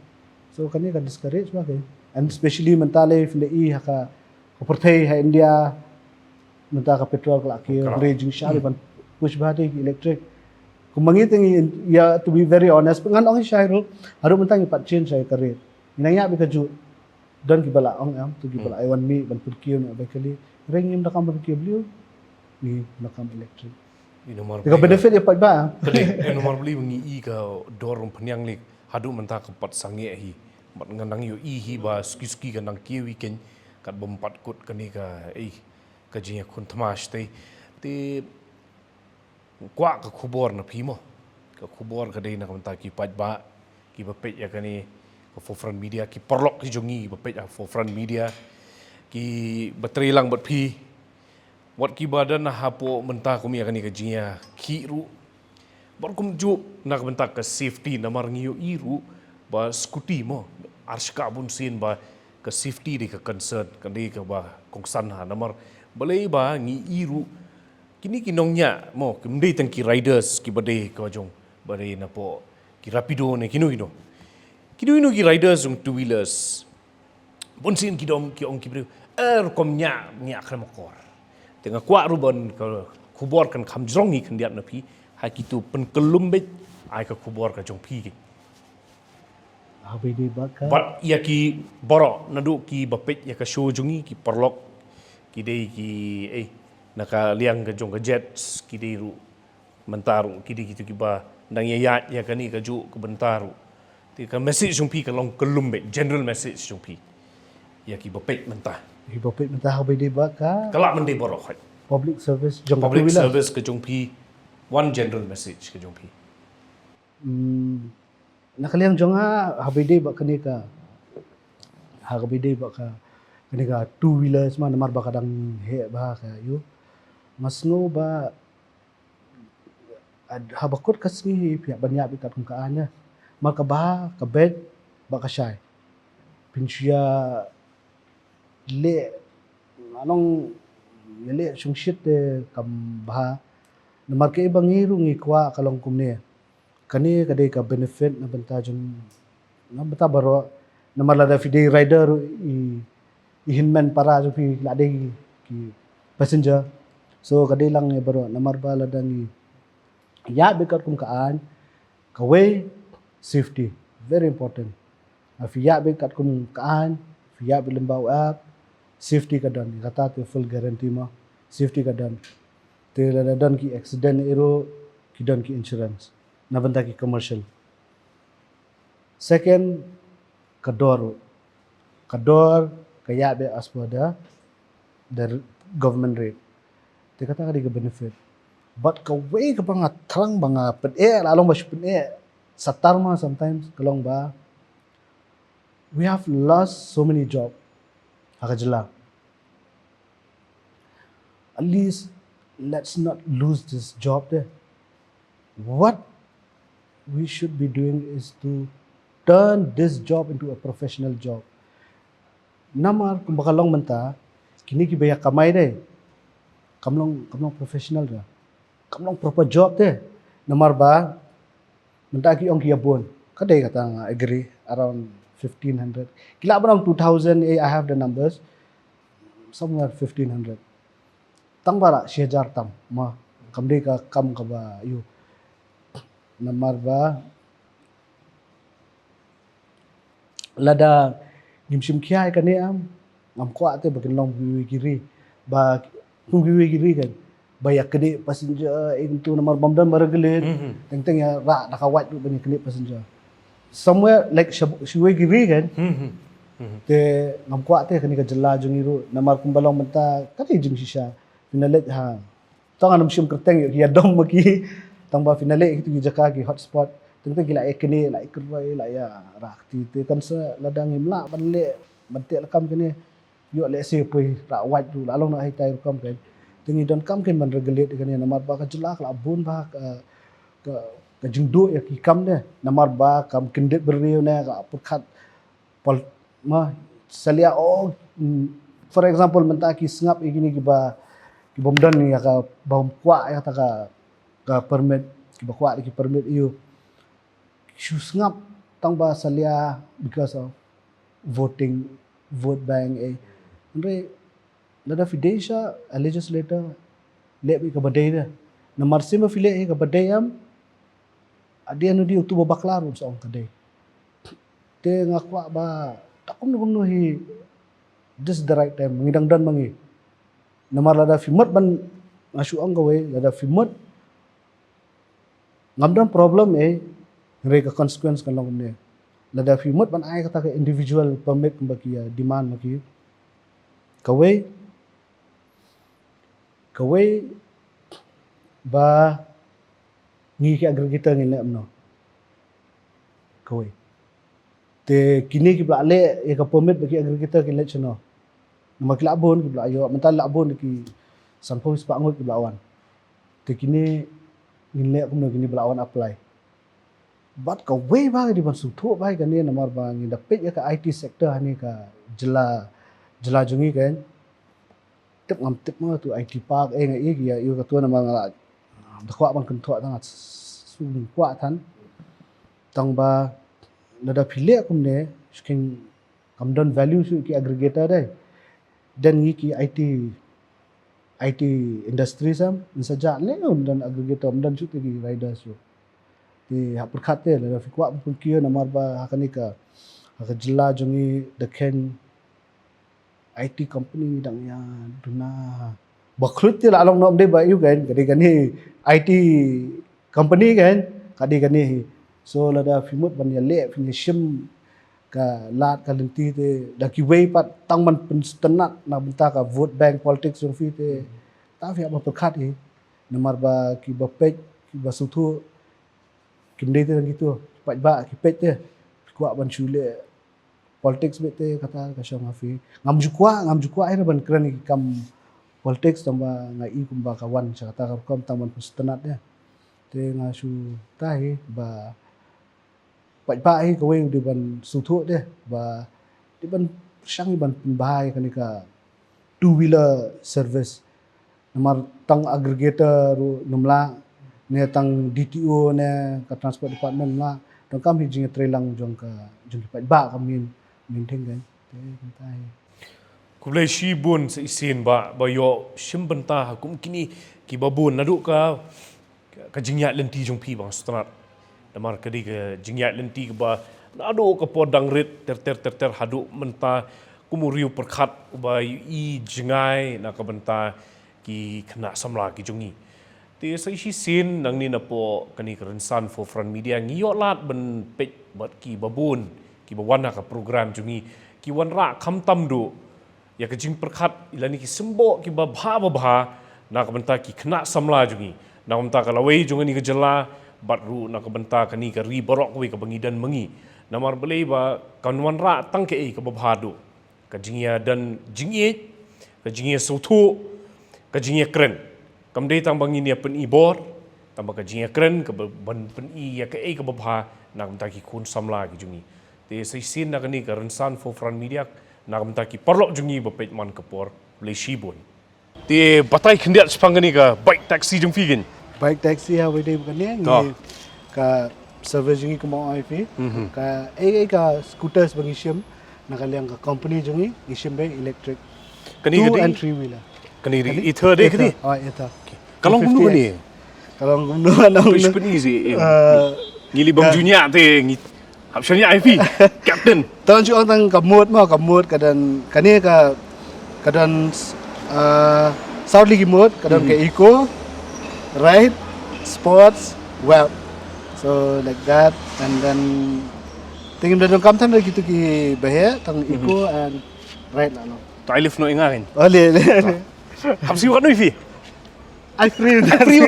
So kane ka discourage ba ke. And especially mynta lei phi lei ha ka, ka pyrthei ha India mynta ka petrol ka la kiew, hynrei jingshisha ban push ba te ki electric. Kumba ngi te ngi, yeah, to be very honest, ngan ong shai ruh, haduh mynta ngi pat change ïa ka rate. Ngi nang ïa bad kajuh. Don kiba la ong em, to kiba la ai wan mih ban pynkiew na bai kali. Hynrei ngim da kam ban pynkiew, balei ngi da kam electric. Ïa namar ka benefit ïa pat ba. Ka dei, ïa namar balei ba ngi i ka dor rumpnyang lei haduh mynta ka pat sangeh hi. Bad nga nang ïohi hi ba suki suki ka nang kiew ïa kane, kat bym pat kut kane ka, eh, ka jingïakhun thma shatei. Te kwah ka khubor na phi mo. Ka khubor ka dei na ka bynta ki paidbah kiba peit ïa kane ka Forefront Media, ki paralok ki jong ngi kiba peit ïa Forefront Media, kiba trei lang bad phi. Wat kiba don hapoh mynta kum ïa kane ka jingïakhih ruh. Bad kumjuh na ka bynta ka safety namar ngi ïohi ruh ba scooty mo, ar shaka bun sien ba ka safety dei ka concern, ka dei kaba kongsan ha namar balei ba ngi i ruh kine ki nongñiah mo, kim dei tang ki riders kiba dei ka jong, ba dei napoh ki Rapido ne kino kino. Kino kino ki riders jong two wheelers. Bun sien ki dom ki ong ki briew, eh, rukom ñiah, ñiah khlem akor. Te nga kwah ruh ban ka khubor kan kham jrong ngi khyndiat na phi, ha kitu pynkyllum beit, ai ka khubor ka jong phi ki. Haba ïadei bad ka. Bad ïa ki baroh naduh kiba peit ïa ka show jong ngi, ki paralok, ki dei ki, eh, na ka liang ka jong ka Jets, ki dei ruh mynta ruh ki dei kitu kiba nang ïa ïaid ïa kane kajuh ka bynta ruh. Te ka message jong phi ka long kyllum beit, general message jong phi ïa kiba peit mynta. Kiba peit mynta haba ïadei bad ka. Ka lah ban dei baroh khoit. Public service jong ka two wheeler. Public service ka jong phi, one general message ka jong phi. Hmm, na ka liang jong nga, haba ïadei bad kane ka, haba ïadei bad ka, kane ka two wheeler sma namar ba ka dang heh bha ka ïoh. Nga sngew ba, ah, haba kut ka sngi hi phi hap ban ïaid beit katkum ka aiñ. Namar ka bha, ka beit bad ka shai. Phin shu ïa leh, nga ong ïa leh shongshit te kam bha. Namar kaei ba ngi ruh ngi kwah ka long kumne. Kane ka dei ka benefit na bynta jong, na bynta baroh. Namar lada phi dei rider ruh i, i hynmen para jong phi la dei ki passenger. So ka dei lang ïa baroh namar ba lada ngi ïaid beit katkum ka aiñ, kawei, safety, very important. Phi ïaid beit katkum ka aiñ, phi ïaid beit lyngba u app, safety ka don. Kata te full guarantee mo, safety ka don. Te lada don ki accident ïa ruh ki don ki insurance na bynta ki commercial. Second, ka dor ruh. Ka dor ka ïaid beit as per the, the government rate. Te kata ka dei ka benefit. Bad kawei kaba nga thrang ba nga pyneh, la long ba shu pyneh Satar ma sometimes ka long ba we have lost so many job ha ka jylla. At least let's not lose this job there. What we should be doing is to turn this job into a professional job. Namar kumba ka long mynta, kine kiba ïa kamai dei, kam long, kam long professional da, kam long proper job te. Namar ba mynta ki ong ki ïa bun, ka dei kata nga agree, around fifteen hundred. Ki lah ban ong two thousand, eh, I have the numbers, somewhere fifteen hundred. Tang ba lah shi hajar tam, ma kam dei ka kam kaba ïoh. Namar ba lada ngim shim khia ïa kane, am, ngam kwah te ba kin long kiwei ki ri, ba kum kiwei ki ri kan, ba ïa kane passenger, eh, kumtu namar bym don ba regulate. Mhm. Teng teng ïa rah da ka wait ruh ban ïa kane passenger. Somewhere like shab-, shiwei ki ri kan. Mhm. Mhm. Te ngam kwah te kane ka jylla jong ngi ruh, namar kumba long mynta ka dei jingshisha. Phin da leit ha, tang ngam shim kyrteng ïoh ki ïa dom ma ki. Tang ba phin da leit kitu ki jaka ki hotspot, teng teng ki lah ïa kane, lah ïa kyrwai, lah ïa rah kti. Te kan sa lada ngim lah ban leh, ban teh lakam kane, ïoh lehse poi rah wait ruh, lah long na haitai rukom kan. Te ngi donkam kan ban regulate kane, namar ba ka jylla ka lah bun ba ka, ka, ka jingduh ïa ki kam ne, namar ba kam kyndit briew ne ka pyrkhat pol-, ma, salia, oh, mm, for example, mynta ki sngap ïa kine kiba, ki bym don ïa ka, bym kwah ïa kata ka, ka permit, kiba kwah ïa ki permit ïa u. Shu sngap tang ba salia because of voting, vote bank, eh. Hynrei lada phi dei sha a legislator, leh beit kaba dei da. Namar shisha ma phi leh ïa kaba dei, am, at the end of the day utu ba bakla ruh un sa ong ka dei. Te nga kwah ba, ta kumno kumno hi, this is the right time, ngi dang don ma ngi. Namar lada phi mut ban, nga shu ong kawei, lada phi mut, ngam don problem, eh, hynrei ka consequence kan long kumne. Lada phi mut ban ai kata ka individual permit kumba ki, eh, demand ma ki. Kawei, kawei ba ngi ki aggregator ngin leh kumno. Kawei. Te kine kiba lah leh ïa ka permit ba ki aggregator kin leit shano? Namar ki lah bun, kiba lah ïoh, mynta lah bun ki sanphew spah ngut kiba lah wan. Te kine ngin leh kumno kine ba lah wan apply? Bad kawei ba ka dei ban sngewthuh ba kane namar ba ngi da peit ïa ka I T sector ha kane ka jylla, jylla jong ngi kan. Tip ngam tip ma tu I T park, eh, nga i ki ïa, ïa ka tu namar nga lah da kwah ban kynthoh tang, shu kwah than. Tang ba lada phi leh kumne, shu kin kam don value shuh ki aggregator dei. Don ngi ki I T, I T industry sam, ngi sa jah ne, ym don aggregator, ym don shuh te ki riders shuh. Te ha pyrkhat te, lada phi kwah ban pynkiew namar ba ha kane ka, ha ka jylla jong ngi da khein I T company dang ïa duna. Ba khlud te la long noh ym dei ba ïu kan, ka dei kane I T company kan, ka dei kane hi. So lada phi mut ban ïaleh, phin ïashim ka lad ka lynti te, da kiwei pat tang ban pynsngewtynnat na bynta ka vote bank politics jong phi te, ta phi hap ban pyrkhat hi. Namar ba kiba peit, kiba sngewthuh, kim dei te tang kito, paidbah ki peit te, kwah ban shu leh politics beit te, kata ka shong ha phi. Ngam ju kwah, ngam ju kwah hi ban kren ïa ki kam politics, tang ba nga i kumba ka wan sha kata ka rukom tang ban pynsngewtynnat ïa. Te nga shu tai ba paidbah hi kawei u dei ban sngewthuh te, ba dei ban pyrshang ban pynbha ïa kane ka two wheeler service. Namar tang aggregator ruh ym lah, ne tang D T O ne ka transport department ym lah. Donkam hi jingïatreilang jong ka, jong ki paidbah ka main, main thing kan. Te kumta hi. Khublei shibun sa shisien Bah, ba ïoh shim bynta ha kum kine kiba bun naduh ka, ka jingïaid lynti jong phi Bah Sutnat. Namar ka dei ka jingïaid lynti kaba naduh ka por dang rit ter ter ter ter haduh mynta kum u riew pyrkhat uba i jngai na ka bynta ki khynnah samla ki jong ngi. Te sa shisien nangne napoh kane ka rynsan Forefront Media ngi ïoh lad ban peit bad kiba bun kiba wan ha ka program jong ngi, ki wanrah khamtam duh ïa ka jingpyrkhat lane ki symboh kiba bha ba bha na ka bynta ki khynnah samla jong ngi, na ka bynta ka lawei jong kane ka jylla, Bad ruh na ka bynta kane ka ri baroh kawei kaba ngi don ma ngi. Namar balei ba kan wanrah tang kaei kaba bha duh. Ka jingïadon jingïeit, ka jingïasngewthuh, ka jingïakren. Kam dei tang ba ngin ïa pyni bor, tang ba ka jingïakren kaba ban pyni ïa kaei kaba bha na ka bynta ki khun samla ki jong ngi. Te sa shisien na kane ka rynsan Forefront Media, na ka bynta ki paralok jong ngi ba peit man ka por, khublei shibun. Te batai khyndiat shaphang kane ka bike taxi jong phi kein. Bike taxi ha wei dei kane ngi ka service jong ngi kumba ong ïa phi. Ka ei ei ka scooters ba ngi shim na ka liang ka company jong ngi, ngi shim ba electric. Kane ka dei and three wheeler. Kane ka dei Ether dei kane. Ah, Ether. Ka long kumno kane? Ka long kumno, ka long kumno. Phi pyni seh. Ngi li bang junior te ngi hap shaniah ïa phi. Captain. Tang shu ong tang ka mode mo, ka mode ka don kane ka, ka don, ah, saw tylli ki mode, ka don ka eco, ride, sports, wealth. So like that, and then te ngim da donkam than da kitu kiba heh, tang eco and ride lah long. To ai lift noh ïa nga kein. Oh, le, le. Hap siew katno ïa phi? Ai free. Ai free.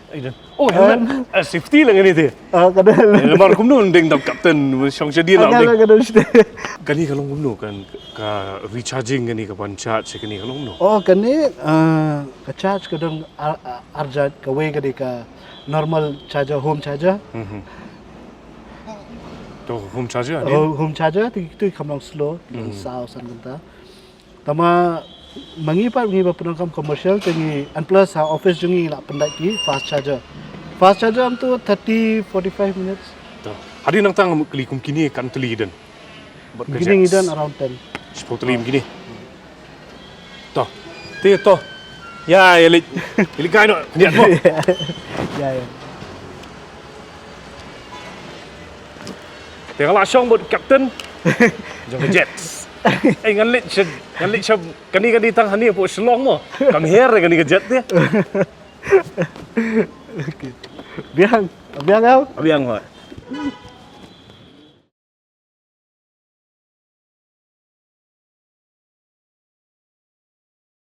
Ai don. Oh, helmet. Ah, safety lang kane te. Ah, ka don. Eh, namar kumno dang dap captain, shong shadien. Ah, ka don, ka don shadien. Kane ka long kumno kan, ka recharging kane, ka ban charge kane ka long kumno? Oh, kane, ah, ka charge ka don ar-, ar-, arjat, kawei ka dei ka normal charger, home charger. To home charger ne? Oh, home charger, te, te kam long slow, saw san kynta. Tangba ma ngi pat ngi ba pyndonkam commercial te ngi, and plus ha office jong ngi la pyndait ki fast charger. Fast charger am to thirty, forty-five minutes. To. Hadien nangta ngam kylli kum kine katno tylli don. Kine ngi don around ten. Shiphew tylli kum kine. To. Te to. Ïa, ïa leit. Ïa leit kai noh. Ïa mo. Ïa, ïa. Te nga la shong bad captain jong ka jet. Eh, ngan leit sha, ngan leit sha kane, kane tang hangne hapoh Shillong mo. Kam her kane ka jet te. Okay. Biang, biang kau. Biang mo.